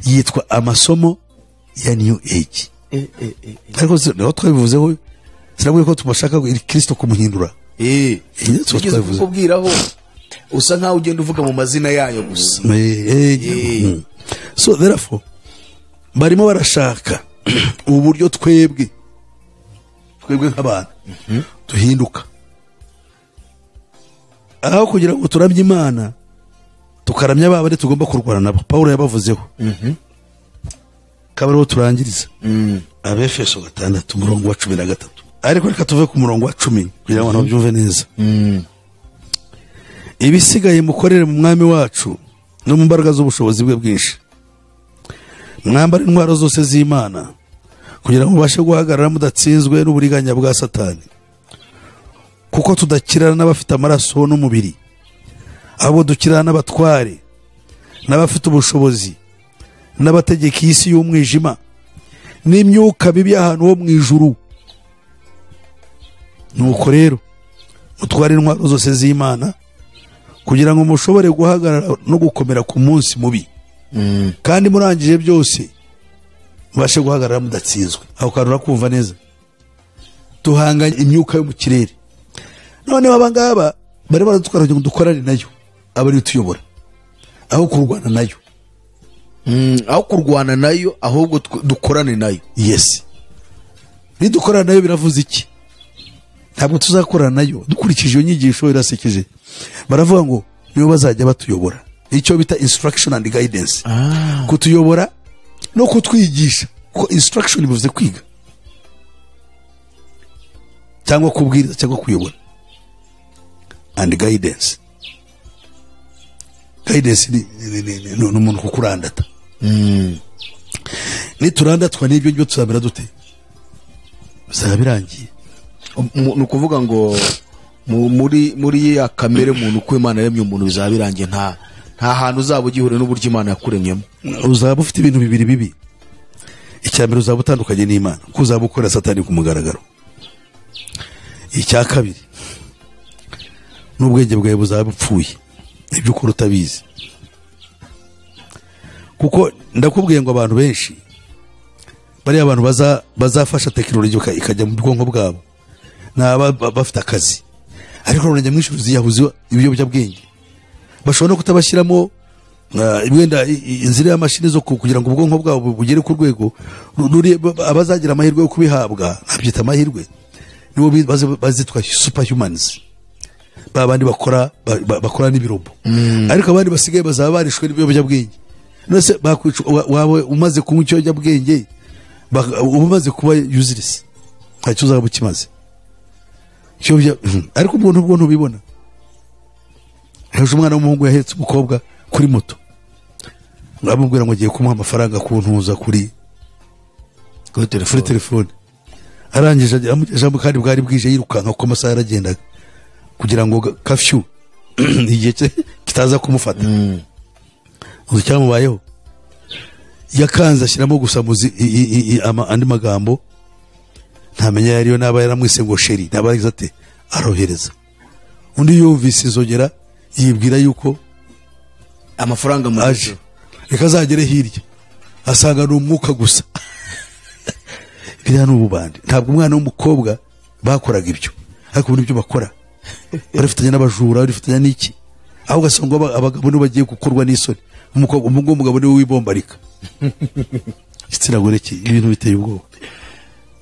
Speaker 2: yitwa amasomo ya New Age. Ariko naho twabivuzeho, sinabwiye ko tubashaka Kristo kumuhindura. Iyo
Speaker 1: Tugeze
Speaker 2: twabivuze.
Speaker 1: kukubwiraho, usa nkaho ugenda uvuga mu mazina yayo gusa.
Speaker 2: So therefore barimo barashaka uburyo twebwe nk'abantu duhinduka, aho kugira ngo turamye Imana tukaramya ba bandi tugomba kurwana nabo Pawulo yabavuzeho. Kaba ariho turangiriza. Abefeso 6 umurongo wa 13, ariko reka tuve ku murongo wa 10 kugira ngo abantu babyumve neza. Ibisigaye mukorere mu Mwami wacu no mu mbaraga z'ubushobozi bwe bwinshi, mwambare intwaro zose z'Imana kugira ngo mubashe guhagarara mudatsinzwe n'uburiganya bwa Satani, kuko tudakirana n'abafite amaraso n'umubiri, ahubwo dukirana n'abatware n'abafite ubushobozi n'abategeka iyi si y'umwijima N'imyuka mibi y'ahantu ho mu ijuru. Nuko rero mutware intwaro zose z'Imana kugira ngo mushobore guhagarara no gukomera ku munsi mubi. Kandi murangije byose mubashe guhagarara mudatsinzwe. Aho kantu urakumva neza. Duhanganye imyuka yo mu kirere. Noneho abangaba bari baradutwara kugira ngo dukorane nayo, aba ari tuyobora aho kurwana nayo.
Speaker 1: Aho kurwana nayo ahubwo dukorane nayo.
Speaker 2: Yes, nidukorana nayo biravuze iki? Ntabwo tuzakorana nayo dukurikije iyo nyigisho. Irasekeje, baravuga ngo nibo bazajya batuyobora, icyo bita instruction and guidance, kutuyobora no kutwigisha, kuko instruction bivuze kwiga cyangwa kubwiriza cyangwa kuyobora, and guidance, guidance ni umuntu kukurandata. Niturandatwa n'ibyo ngibyo tuzamera dute? Bizaba birangiye.
Speaker 1: Ni ukuvuga ngo muri ya kamere muntu, uko Imana yaremye umuntu, bizaba birangiye, nta hantu uzaba ugihuriye n'uburyo Imana yakuremyemo.
Speaker 2: Uzaba ufite ibintu bibiri bibi. Icya mbere, uzaba utandukanye n'Imana kuko uzaba ukorera Satani ku mugaragaro. Icya kabiri, n'ubwenge bwawe buzaba bupfuye, ibyo ukora utabizi. Kuko ndakubwiye ngo abantu benshi, bariya abantu bazafasha tekinoloji ikajya mu bwonko bwabo, ni aba bafite akazi, ariko rubanda nyamwinshi ruziyahuza ibiyobyabwenge. Bashobora no kutabashyiramo wenda inzira y'amashini zo kugira ngo ubwonko bwabo bugere ku rwego abazagira amahirwe yo kubihabwa, nabyita amahirwe, nibo bazitwa superhumans, ba bandi bakora bakora n'ibirobo. Ariko abandi basigaye bazaba barishwe n'ibiyobyabwenge. None se bakwica wawe umaze kunywa ikiyobyabwenge, uba umaze kuba useless, ntacyo uzaba ukimaze. Ariko ubwo ntubwo ntubibona. Ejo umwana w'umuhungu yahetse umukobwa kuri moto, amubwira ngo agiye kumuha amafaranga ku ntuza kuri
Speaker 1: kuri
Speaker 2: kuri
Speaker 1: telefone.
Speaker 2: Telefone. Arangije amugejeje, kandi bwari bwije, yirukanka kuko amasaha yaragendaga kugira ngo kafyu igihe cye kitaza kumufata. Uzi icyamubayeho? Yakanze ashyiramo gusa muzi andi magambo ntamenya yariyo, naba yaramwise ngo chéri, naba yagize ate, arohereza. Undi yumvise inzogera yibwira yuko
Speaker 1: amafaranga mu
Speaker 2: aje, reka azagere hirya asanga ni umwuka gusa. Biriya ni ububandi. Ntabwo umwana w'umukobwa bakoraga ibyo, ariko ubu nibyo bakora, barifatanya n'abajura, barifatanya n'iki, aho ugasanga abagabo nibo bagiye gukorwa n'isoni, umukobwa, umuhungu w'umugabo niwe wibombarika. Igitsina gore ibintu biteye ubwoba.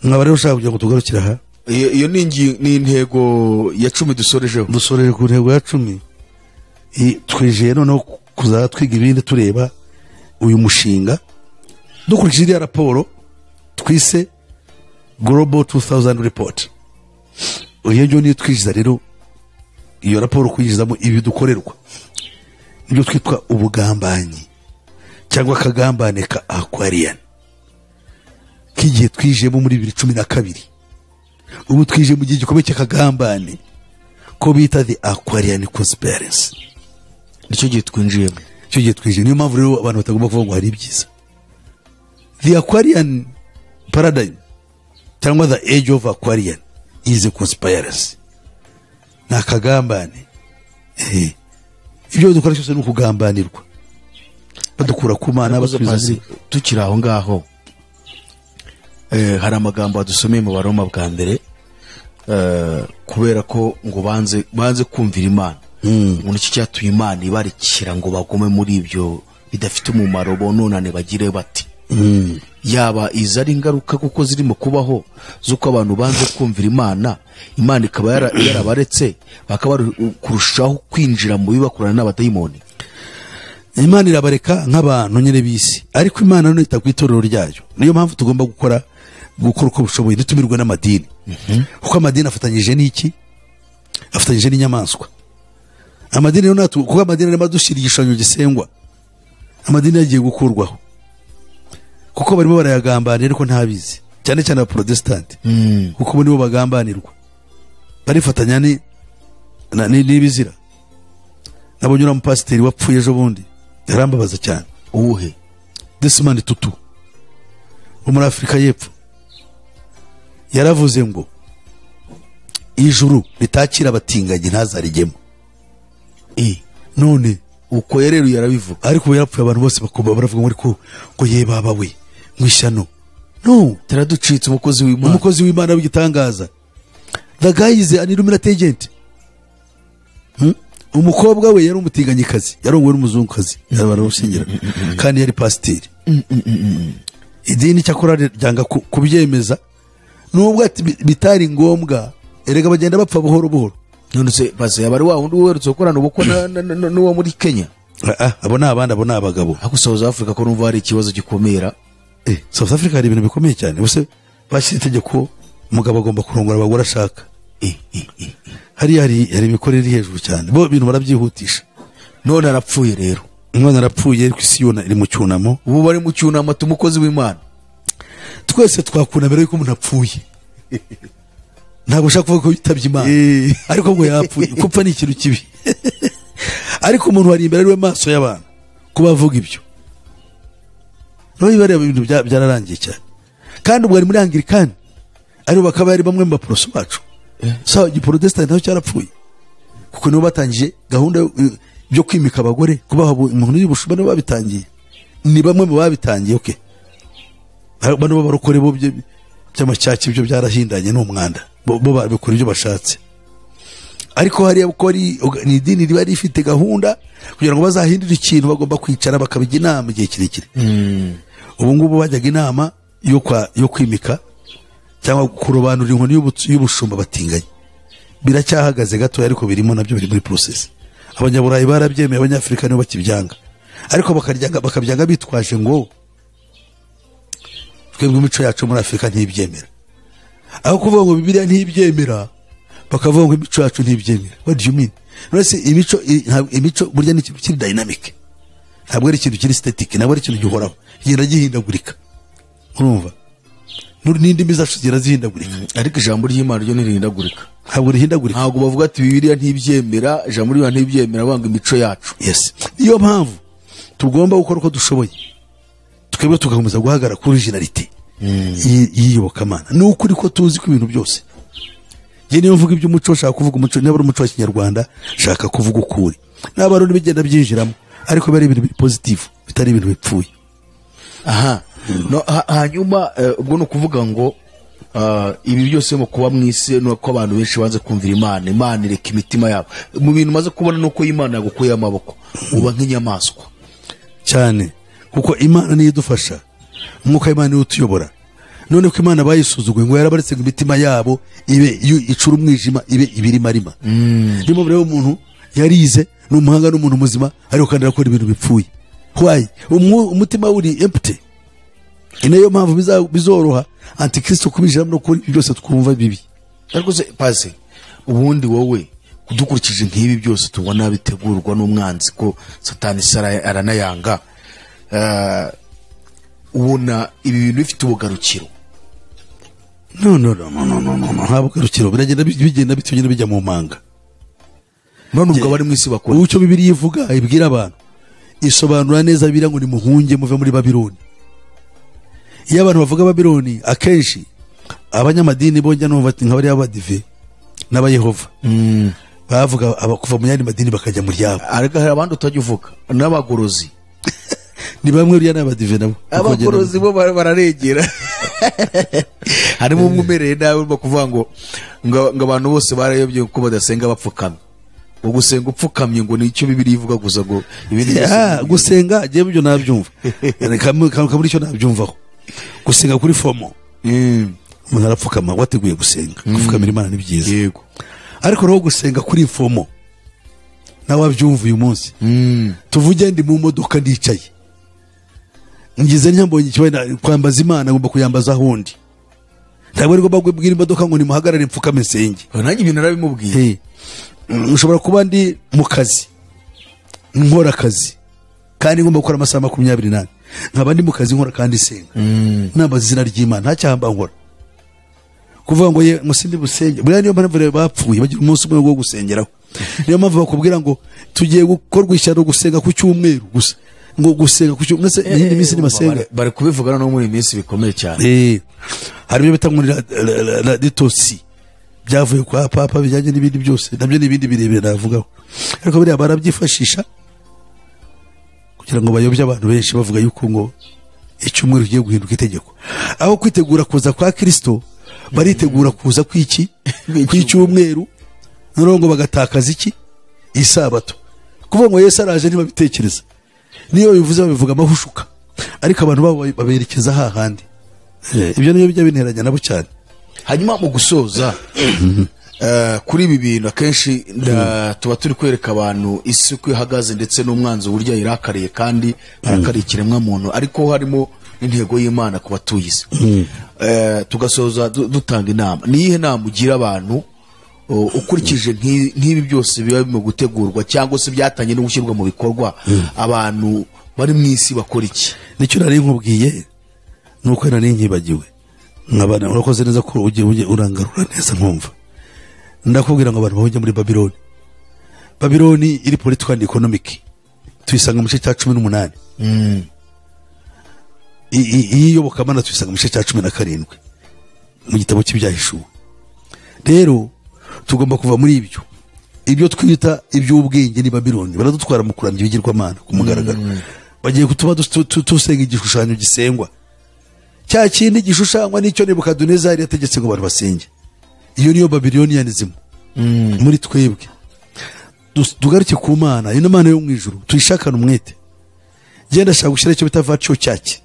Speaker 2: Nkaba rero ushaka kugira ngo tugarukire aha.
Speaker 1: Iyo ni intego ya 10 dusorejeho.
Speaker 2: Dusoreje ku ntego ya 10. Twijeye noneho kuzajya twiga ibindi, tureba uyu mushinga dukurikije iriya raporo twise Global 2000 Report. Iyo ngiyo niyo twinjiza rero, iyo raporo kwinjizamo ibi dukorerwa, nibyo twitwa ubugambanyi cyangwa akagambane ka Aquarian k'igihe twijemo muri 2012. Ubu twije mu gihe gikomeye cy'akagambane ko bita the Aquarian conspiracy.
Speaker 1: Nicyo gihe twinjiyemo.
Speaker 2: Icyo gihe twije. Niyo mpamvu rero abantu batagomba kuvuga ngo hari ibyiza. The Aquarian paradigm cyangwa the age of Aquarian is a conspiracy, ni akagambane. Ibyo dukora byose ni ukugambanirwa, badukura ku Mana,
Speaker 1: Nakoze
Speaker 2: basubiza
Speaker 1: pasi, tukiri aho ngaho, hari amagambo adusomeye mu Baroma bwa mbere, kubera ko ngo banze kumvira Imana, ngo nicyo cyatumye Imana ibarikira ngo bagume muri ibyo bidafite umumaro, bononane bagire bati. Yaba izi ari ingaruka kuko zirimo kubaho z'uko abantu banze kumvira Imana, Imana ikaba yarabaretse bakaba bari kurushaho kwinjira mu bibakorana n'abadayimoni.
Speaker 2: Imana irabareka nk'abantu nyine b'isi, ariko Imana none ita ku itorero ryayo. Niyo mpamvu tugomba gukora uko bushoboye ntitumirwe n'amadini, kuko amadini afatanyije n'iki? Afatanyije n'inyamaswa. Amadini rero kuko amadini arimo adushyira igishushanyo gisengwa. Amadini yagiye gukurwaho kuko barimo barayagambanira, ariko ntabizi, cyane cyane abaprotesitanti, kuko bo nibo bagambanirwa, barifatanya n'ibizira. Nabonye uriya mupasiteri wapfuye ejo bundi, yarambabaza cyane.
Speaker 1: Uwuhe?
Speaker 2: Desmond Tutu. wo muri Afurika y'Epfo yaravuze ngo ijuru ritakira abatinganyi ntazarigemo. None
Speaker 1: uko yareruye arabivuga,
Speaker 2: ariko ubu yarapfuye, abantu bose bakumva baravuga ngo ariko ngo ye baba we ngo ishyano. No,
Speaker 1: taraducitse umukozi w'Imana,
Speaker 2: umukozi w'Imana w'igitangaza. The guy is an Illuminati agent. Umukobwa we yari umutinganyikazi, yarongowe n'umuzungukazi, barabashyingira, kandi yari pasiteri. Idini cyakora ryanga kubyemeza, nubwo ati bitari ngombwa. Erega bagenda bapfa buhoro buhoro.
Speaker 1: None se base yaba ari wa wundi uherutse gukorana ubukwe n'uwo muri Kenya?
Speaker 2: Abo ni abandi, abo ni abagabo.
Speaker 1: Ariko South Africa ko numva hari ikibazo gikomera.
Speaker 2: South Africa hari ibintu bikomeye cyane. Ubuse bashyira itegeko umugabo agomba kurongora abagore ashaka. Hariya hari imikorere iri hejuru cyane, bo ibintu barabyihutisha.
Speaker 1: None arapfuye rero.
Speaker 2: Umwana arapfuye, ariko isi yona iri mu cyunamo.
Speaker 1: Ubu bari mu cyunamo tumukozi w'Imana.
Speaker 2: Twese twakunamira yuko umuntu apfuye. Ntabwo ushaka kuvuga ko yitabye Imana, ariko ngo yapfuye. Gupfa ni ikintu kibi. Ariko umuntu wari imbere ariwe maso y'abantu kuba avuga ibyo. Rero bariya ibintu byararangiye cyane. Kandi ubwo ari muri Anglikani, ariko bakaba ari bamwe mu baporoso bacu. So igiprotestant naho cyarapfuye, kuko nibo batangije gahunda byo kwimika abagore, kubaha umuntu y'ubushumba, nibo babitangiye. Ni bamwe mu babitangiye. Okay, bano b'abarokore bo by'amacyaki byo byarahindanye n'umwanda, bo babikora ibyo bashatse. Ariko hariya uko ari ni idini riba rifite gahunda kugira ngo bazahindure ikintu, bagomba kwicara bakabijya inama igihe kirekire. Ubu ngubu bajyaga inama yo kwimika cyangwa kurobanura inkoni y'ubushumba batinganye. Biracyahagaze gato, ariko birimo nabyo biri muri process. Abanyaburayi barabyemeye, abanyafurika nibo bakibyanga, ariko bakabyanga bitwaje ngo twebwe imico yacu muri Afurika ntibyemera. Aho kuvuga ngo Bibiliya ntibyemera, bakavuga ngo imico yacu ntibyemera. What do you mean? None imico burya ni ikintu kiri dynamic, ntabwo ari ikintu kiri static, ntabwo ari ikintu gihoraho, kigenda gihindagurika. Urumva n'indimi zacu zigenda zihindagurika.
Speaker 1: Ariko ijambo ry'Imana ryo ntirihindagurika.
Speaker 2: Ntabwo rihindagurika.
Speaker 1: Ntabwo bavuga ati Bibiliya ntibyemera, ijambo ry'Imana ntibyemera, banga imico yacu.
Speaker 2: Yes, niyo mpamvu tugomba gukora uko dushoboye, twebwe tugakomeza guhagarara kuri originality y'iyobokamana. Ni ukuri ko tuzi ko ibintu byose. Njye niyo mvuga iby'umuco, nshaka kuvuga umuco, niba ari umuco wa Kinyarwanda nshaka kuvuga ukuri. N'abarundi bigenda byinjiramo, ariko bari ibintu positive, bitari ibintu bipfuye.
Speaker 1: Aha. No, hanyuma ubwo ni ukuvuga ngo ibi byose mu kuba mu isi ni uko abantu benshi banze kumvira Imana. Imana ireka imitima yabo. Mu bintu maze kubona ni uko Imana yagukuye amaboko, uba nk'inyamaswa
Speaker 2: cyane, kuko Imana niyo idufasha, umwuka w'Imana niwe utuyobora. None ko Imana bayisuzuguye ngo yarabaretse ngo imitima yabo ibe icura umwijima, ibe ibirimarima. Niyo mpamvu rero umuntu yarize, ni umuhanga, n'umuntu muzima, ariko kandi arakora ibintu bipfuye. Why? Umutima uri empty. Niyo mpamvu bizoroha antikristo kubijamo no kuri byose twumva bibi.
Speaker 1: Ariko se pase ubundi wowe kudukurikije nk'ibi byose tubona bitegurwa n'umwanzi, ko Satani aranayanga, ubona ibi bintu bifite ubugarukiro?
Speaker 2: No, no, no, no, no, no, no, nta bugarukiro. Biragenda bigenda bitugenda bijya mu manga.
Speaker 1: None ubwo abari mu isi bakora
Speaker 2: icyo Bibiliya ivuga, ibwira abantu, isobanura neza Bibiliya ngo nimuhunge muve muri Babiloni. Iyo abantu bavuga Babiloni, akenshi abanyamadini bongera numva ati nka bariya b'Abadive n'Abayehova bavuga kuva mu yandi madini bakajya mu ryabo.
Speaker 1: Ariko hari abandi utajya uvuga n'abagorozi.
Speaker 2: Ni bamwe buriya n'Abadive nabo.
Speaker 1: Abagorozi bo bararengera. Harimo umwe umereye nabi urimo kuvuga ngo abantu bose barayobye kuko badasenga bapfukamye. Ngo gusenga upfukamye ngo nicyo Bibiliya ivuga gusa, ngo ibindi byose
Speaker 2: gusenga njyewe ibyo nabyumva. Kamwe icyo nabyumvaho. Gusenga kuri fomo. Umuntu arapfukama wateguye gusenga. Gupfukamira Imana ni byiza.
Speaker 1: Yego.
Speaker 2: Ariko roho gusenga kuri fomo nawe abyumva uyu munsi. Tuvuge ndi mu modoka ndicaye, ngize nyambonye ikibaye kwambaza Imana, ngomba kuyambaza ahundi. Ntabwo ari ngomba kubwira imodoka ngo nimuhagarare mfukame nsenge.
Speaker 1: Nanjye ibintu narabimubwiye.
Speaker 2: Ushobora kuba ndi mu kazi, nkora akazi, kandi ngomba gukora amasaha 24, nkaba ndi mu kazi nkora kandi nsenga, nambaza izina ry'Imana, nta cyaha mba nkora. Kuvuga ngo ye ngo sindi busenge, buriya niyo mpamvu rero bapfuye bagira umunsi umwe wo gusengeraho. Niyo mpamvu bakubwira ngo tugiye gukorwa ishyano gusenga ku cyumweru gusa. Ngo gusenga ku cyumweru, n'iyindi minsi ntibasenga.
Speaker 1: Bari kubivuga no muri iyi minsi bikomeye cyane.
Speaker 2: Hari ibyo bita muri la ditosi byavuye kwa papa bijyanye n'ibindi byose, nabyo n'ibindi birebire navugaho, ariko buriya barabyifashisha kugira ngo bayobye abantu benshi bavuga yuko ngo icyumweru kigiye guhinduka itegeko. Aho kwitegura kuza kwa Kristo baritegura kuza kw'iki kw'icyumweru, noneho ngo bagatakaza iki isabato. Kuvuga ngo Yesu araje ntibabitekereza, niyo bivuze babivuga amahushuka, ariko abantu babo baberekeza hahandi. Ibyo niyo bijya binteranya nabo cyane.
Speaker 1: Hanyuma mu gusoza kuri ibi bintu akenshi tuba turi kwereka abantu isi uko ihagaze ndetse n'umwanzi uburyo yirakariye kandi arakariye ikiremwa muntu, ariko harimo n'intego y'Imana ku batuye isi. Tugasoza dutanga inama. Ni iyihe nama ugira abantu ukurikije nk'ibi byose biba birimo gutegurwa cyangwa se byatangiye no gushyirwa mu bikorwa, abantu bari mu isi bakora iki?
Speaker 2: Nicyo nari nkubwiye nuko nari nkibagiwe, nkabana urakoze neza ko ugiye urangarura neza nkumva. Ndakubwira ngo abantu bahunge muri Babiloni. Babiloni iri political and economic, tuyisanga mu gice cya 18. Iyobokamana tuyisanga mu gice cya 17 mu gitabo cy'ibyahishuwe. Rero tugomba kuva muri ibyo. Ibyo twita iby'ubwenge ni Babiloni, baradutwara mu kuramya ibigirwamana ku mugaragaro. Bagiye kutuba tusenga igishushanyo gisengwa, cya kindi gishushanywa n'icyo Nebukadinezari yategetse ngo abantu basenge. Iyo niyo Babilonianism muri twebwe. Tugaruke ku Mana, ino Mana yo mu ijuru tuyishakane umwete. Genda ashaka gushyira icyo bita virtual church,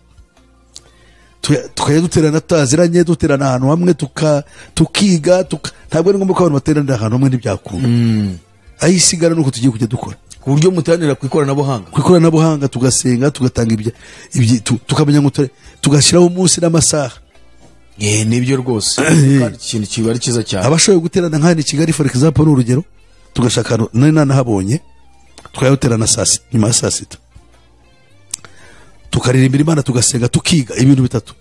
Speaker 2: tukajya duterana tutaziranye, duterana ahantu hamwe tukiga. Ntabwo ari ngombwa ko abantu bateranira ahantu hamwe, ntibyakunda. Aho isigara nuko tugiye kujya dukora
Speaker 1: ku buryo muteranira ku ikoranabuhanga,
Speaker 2: ku ikoranabuhanga tugasenga, tugatanga ibyo, tukamenya ngo tugashyiraho umunsi n'amasaha.
Speaker 1: Nibyo rwose, kandi ikintu kiba ari cyiza cyane.
Speaker 2: Abashoboye guterana nk'ahandi i Kigali for example ni urugero, tugashaka nari nanahabonye, tukayaterana saa sita, nyuma ya saa sita tukaririmbira Imana, tugasenga, tukiga ibintu bitatu.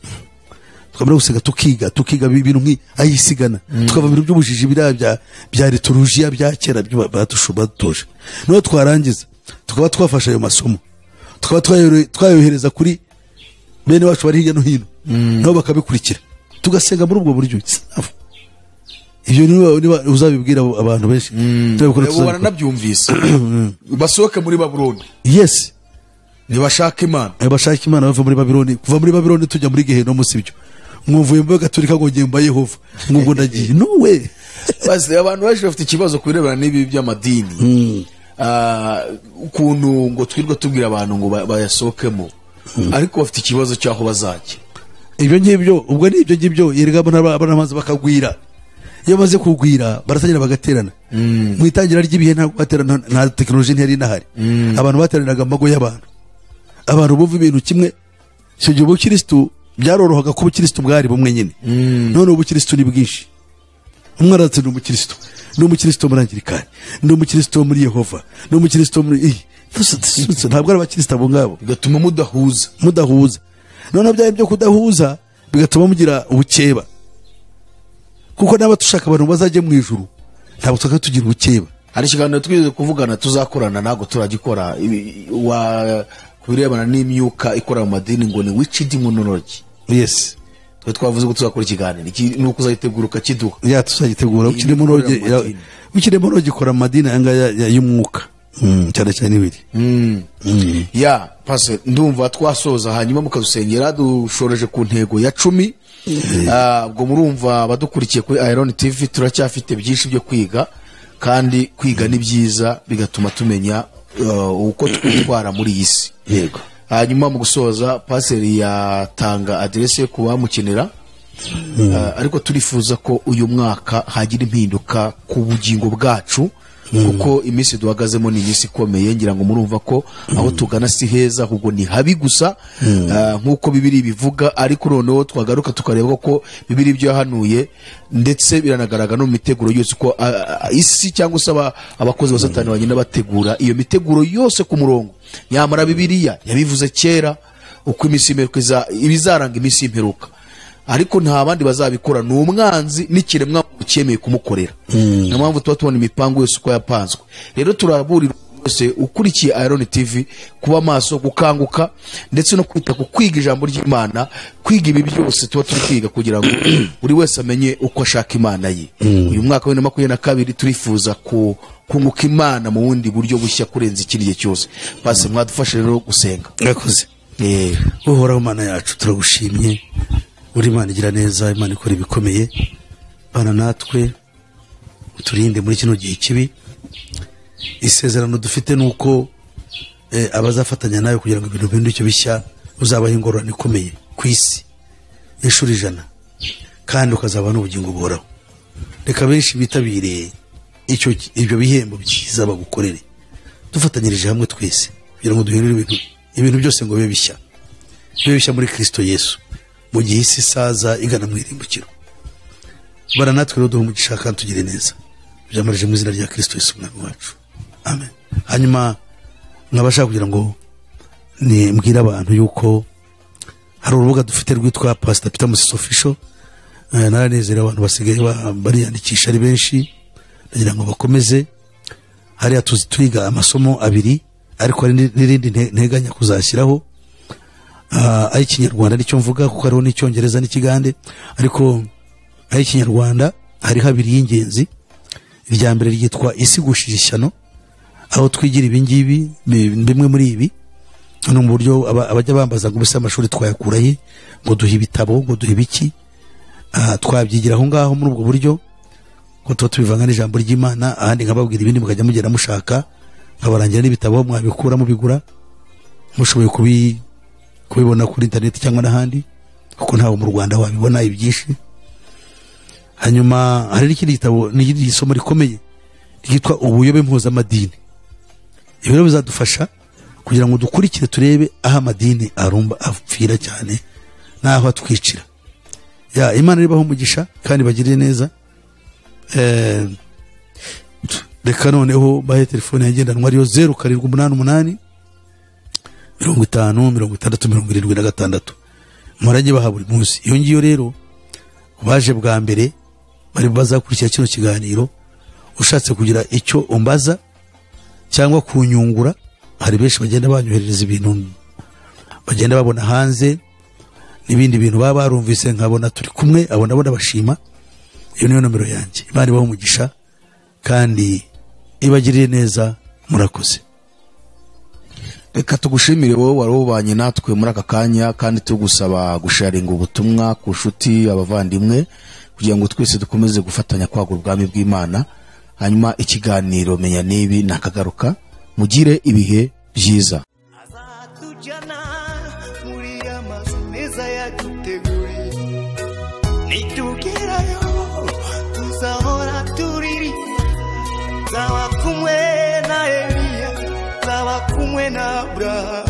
Speaker 2: Tukamara gusenga tukiga ibintu nk'i ayisigana, tukava ibintu by'ubujiji biriya bya liturujia bya kera badutoje. Noneho twarangiza tukaba twafashe ayo masomo, tukaba twayohereza kuri bene wacu bari hirya no hino, nabo bakabikurikira, tugasenga muri ubwo buryo. Ibyo niba uzabibwira abantu benshi
Speaker 1: baranabyumvise, basohoke muri Babuloni.
Speaker 2: Yes,
Speaker 1: ntibashaka Imana,
Speaker 2: bashaka Imana bava muri Babuloni. Kuva muri Babuloni tujya muri Gehinomu, sibyo? Mwumvuye mbe Gatolika ngo ngiye mba Yehova, ngo ndagiye. No way.
Speaker 1: Basi abantu benshi bafite ikibazo ku birebana n'ibi by'amadini, ukuntu ngo twirwa tubwira abantu ngo bayasohokemo, ariko bafite ikibazo cy'aho bazajya.
Speaker 2: Ibyo ngibyo ubwo ni ibyo ngibyo yerega abana bakagwira. Iyo bamaze kugwira baratangira bagaterana. Mu itangira ry'ibihe ntabwo baterana, nta tekinoloji ntiyari inahari. Abantu bateraniraga mu mago y'abantu, abantu bumva ibintu kimwe. Icyo gihe ubukristo byarorohaga ko ubukristo bwari bumwe nyine. None ubukristo ni bwinshi. Umwe aratse ni umukristo, ni umukristo muri Anglikani, ni umukristo muri Yehova, ni umukristo muri ntabwo ari abakristo abo ngabo.
Speaker 1: Bigatuma mudahuza.
Speaker 2: None bya byo kudahuza bigatuma mugira ubukeba, kuko naba tushaka abantu bazajye mu ijuru ntabwo twaka tugira ubukeba.
Speaker 1: Hari ikiganiro twize kuvugana tuzakorana, ntabwo turagikora, kubirebana n'imyuka ikora mu madini ngo ni witch demonology.
Speaker 2: Yes,
Speaker 1: twe twavuze ko tuzakora ikiganiro nuko uzagitegura ukakiduha.
Speaker 2: Ya tuzagitegura. Ukiremology ikora mu madini aya ngaya y'umwuka cyane cyane ibiri.
Speaker 1: Ya pase ndumva twasoza, hanyuma mukadusengera. Dushoreje ku ntego ya 10. Ubwo murumva abadukurikiye kuri Iron TV turacyafite byinshi byo kwiga, kandi kwiga ni byiza bigatuma tumenya uko twitwara muri iyi si.
Speaker 2: Yego.
Speaker 1: Hanyuma mu gusoza paseri yatanga adresse ku bamukenera, ariko turifuza ko uyu mwaka hagira impinduka ku bugingo bwacu, kuko iminsi duhagazemo ni iminsi ikomeye. Ngira ngo murumva ko aho tugana si heza, ahubwo ni habi gusa, nk'uko Bibiliya bivuga. Ariko noneho twagaruka tukareba ko Bibiliya ibyo yahanuye, ndetse biranagaragara no mu miteguro yose ko isi cyangwa se abakozi ba Satani bagenda bategura iyo miteguro yose ku murongo. Nyamara Bibiliya yabivuze kera uko iminsi y'imperuka ibizaranga iminsi y'imperuka, ariko nta bandi bazabikora, ni umwanzi n'ikiremwa cyemeye kumukorera. Niyo mpamvu tuba tubona imipango yose uko yapanzwe. Rero turaburira Wese ukurikiye Iron TV kuba maso, gukanguka ndetse no kwita ku kwiga ijambo ry'Imana, kwiga ibi byose tuba turi kwiga kugira ngo buri wese amenye uko ashaka Imana ye. Uyu mwaka wa 2022 turifuza kunguka Imana mu bundi buryo bushya kurenza ikindi gihe cyose. Pasi, mwadufashe rero gusenga.
Speaker 2: Murakoze. Uhoraho Mana yacu, turagushimye, uri Imana igira neza, Imana ikora ibikomeye. Bana natwe, uturinde muri kino gihe kibi. Isezerano dufite nuko abazafatanya nawe kugira ngo ibintu bihinduke bishya, uzabaha ingororano ikomeye ku isi inshuro 100, kandi ukazaba n'ubugingo buhoraho. Reka benshi bitabire ibyo bihembo byiza bagukorere, dufatanyirije hamwe twese kugira ngo duhindure ibintu byose ngo bibe bishya, bibe bishya muri Kristo Yesu, mu gihe isi isaza igana mu irimbukiro. Bara natwe rero, duhe umugisha kandi tugire neza. Byamarije mu izina rya Kristo Yesu umwami wacu, amen. Hanyuma nkabashaka kugira ngo ni mbwire abantu yuko hari urubuga dufite rwitwa Pastor Peter Musisi Official. Naranezerewe, abantu basigaye bariyandikisha ari benshi, ndagira ngo bakomeze. Hariya tuzi twiga amasomo abiri, ariko hari n'irindi nteganya kuzashyiraho, ay'ikinyarwanda nicyo mvuga, kuko hariho n'icyongereza n'ikigande, ariko ay'ikinyarwanda hariho abiri y'ingenzi. Irya mbere ryitwa Isigushije Ishyano, aho twigira ibingibi, bimwe muri ibi no mu buryo abajya bambaza ngo ubuse amashuri twayakura he, ngo duhe ibitabo, ngo duhe ibiki, twabyigira aho ngaho muri ubwo buryo, ngo tuba tubivanga n'ijambo ry'Imana, ahandi nkababwira ibindi mukajya mugenda mushaka, nkabarangira n'ibitabo mwabikura mubigura, mushoboye kubibona kuri internet cyangwa n'ahandi, kuko ntawe mu Rwanda wabibona ibyinshi. Hanyuma hari n'ikindi gitabo, n'irindi somo rikomeye ryitwa Ubuyobe Mpuzamadini. Ibi rero bizadufasha kugira ngo dukurikire, turebe aho amadini arumba apfira cyane n'aho atwicira. Ya Imana ribaho umugisha kandi bagirire neza. Reka noneho bahe telefone yagendanwa, ariyo 0788 50 60 76. Murajye baha buri munsi. Iyo ngiyo rero baje bwa mbere bari bazakurikira kino kiganiro, ushatse kugira icyo umbaza cyangwa kunyungura, hari benshi bagenda banyoherereza ibintu bagenda babona hanze n'ibindi bintu baba barumvise, nkabona turi kumwe, abo nabo ndabashima. Iyo niyo nomero yanjye. Imana ibahe umugisha kandi ibagirire neza. Murakoze.
Speaker 1: Reka tugushimire wowe wari ubanye natwe muri aka kanya, kandi tugusaba gusharinga ubutumwa ku nshuti, abavandimwe, kugira ngo twese dukomeze gufatanya kwagura ubwami bw'Imana. Hanyuma ikiganiro Menya Nibi nakagaruka. Mugire ibihe byiza.
Speaker 3: Azatujyana muri ya mazu meza yaduteguriye, nitugerayo tuzahora turirimba, nzaba kumwe na Eliya, nzaba kumwe na Abrahamu.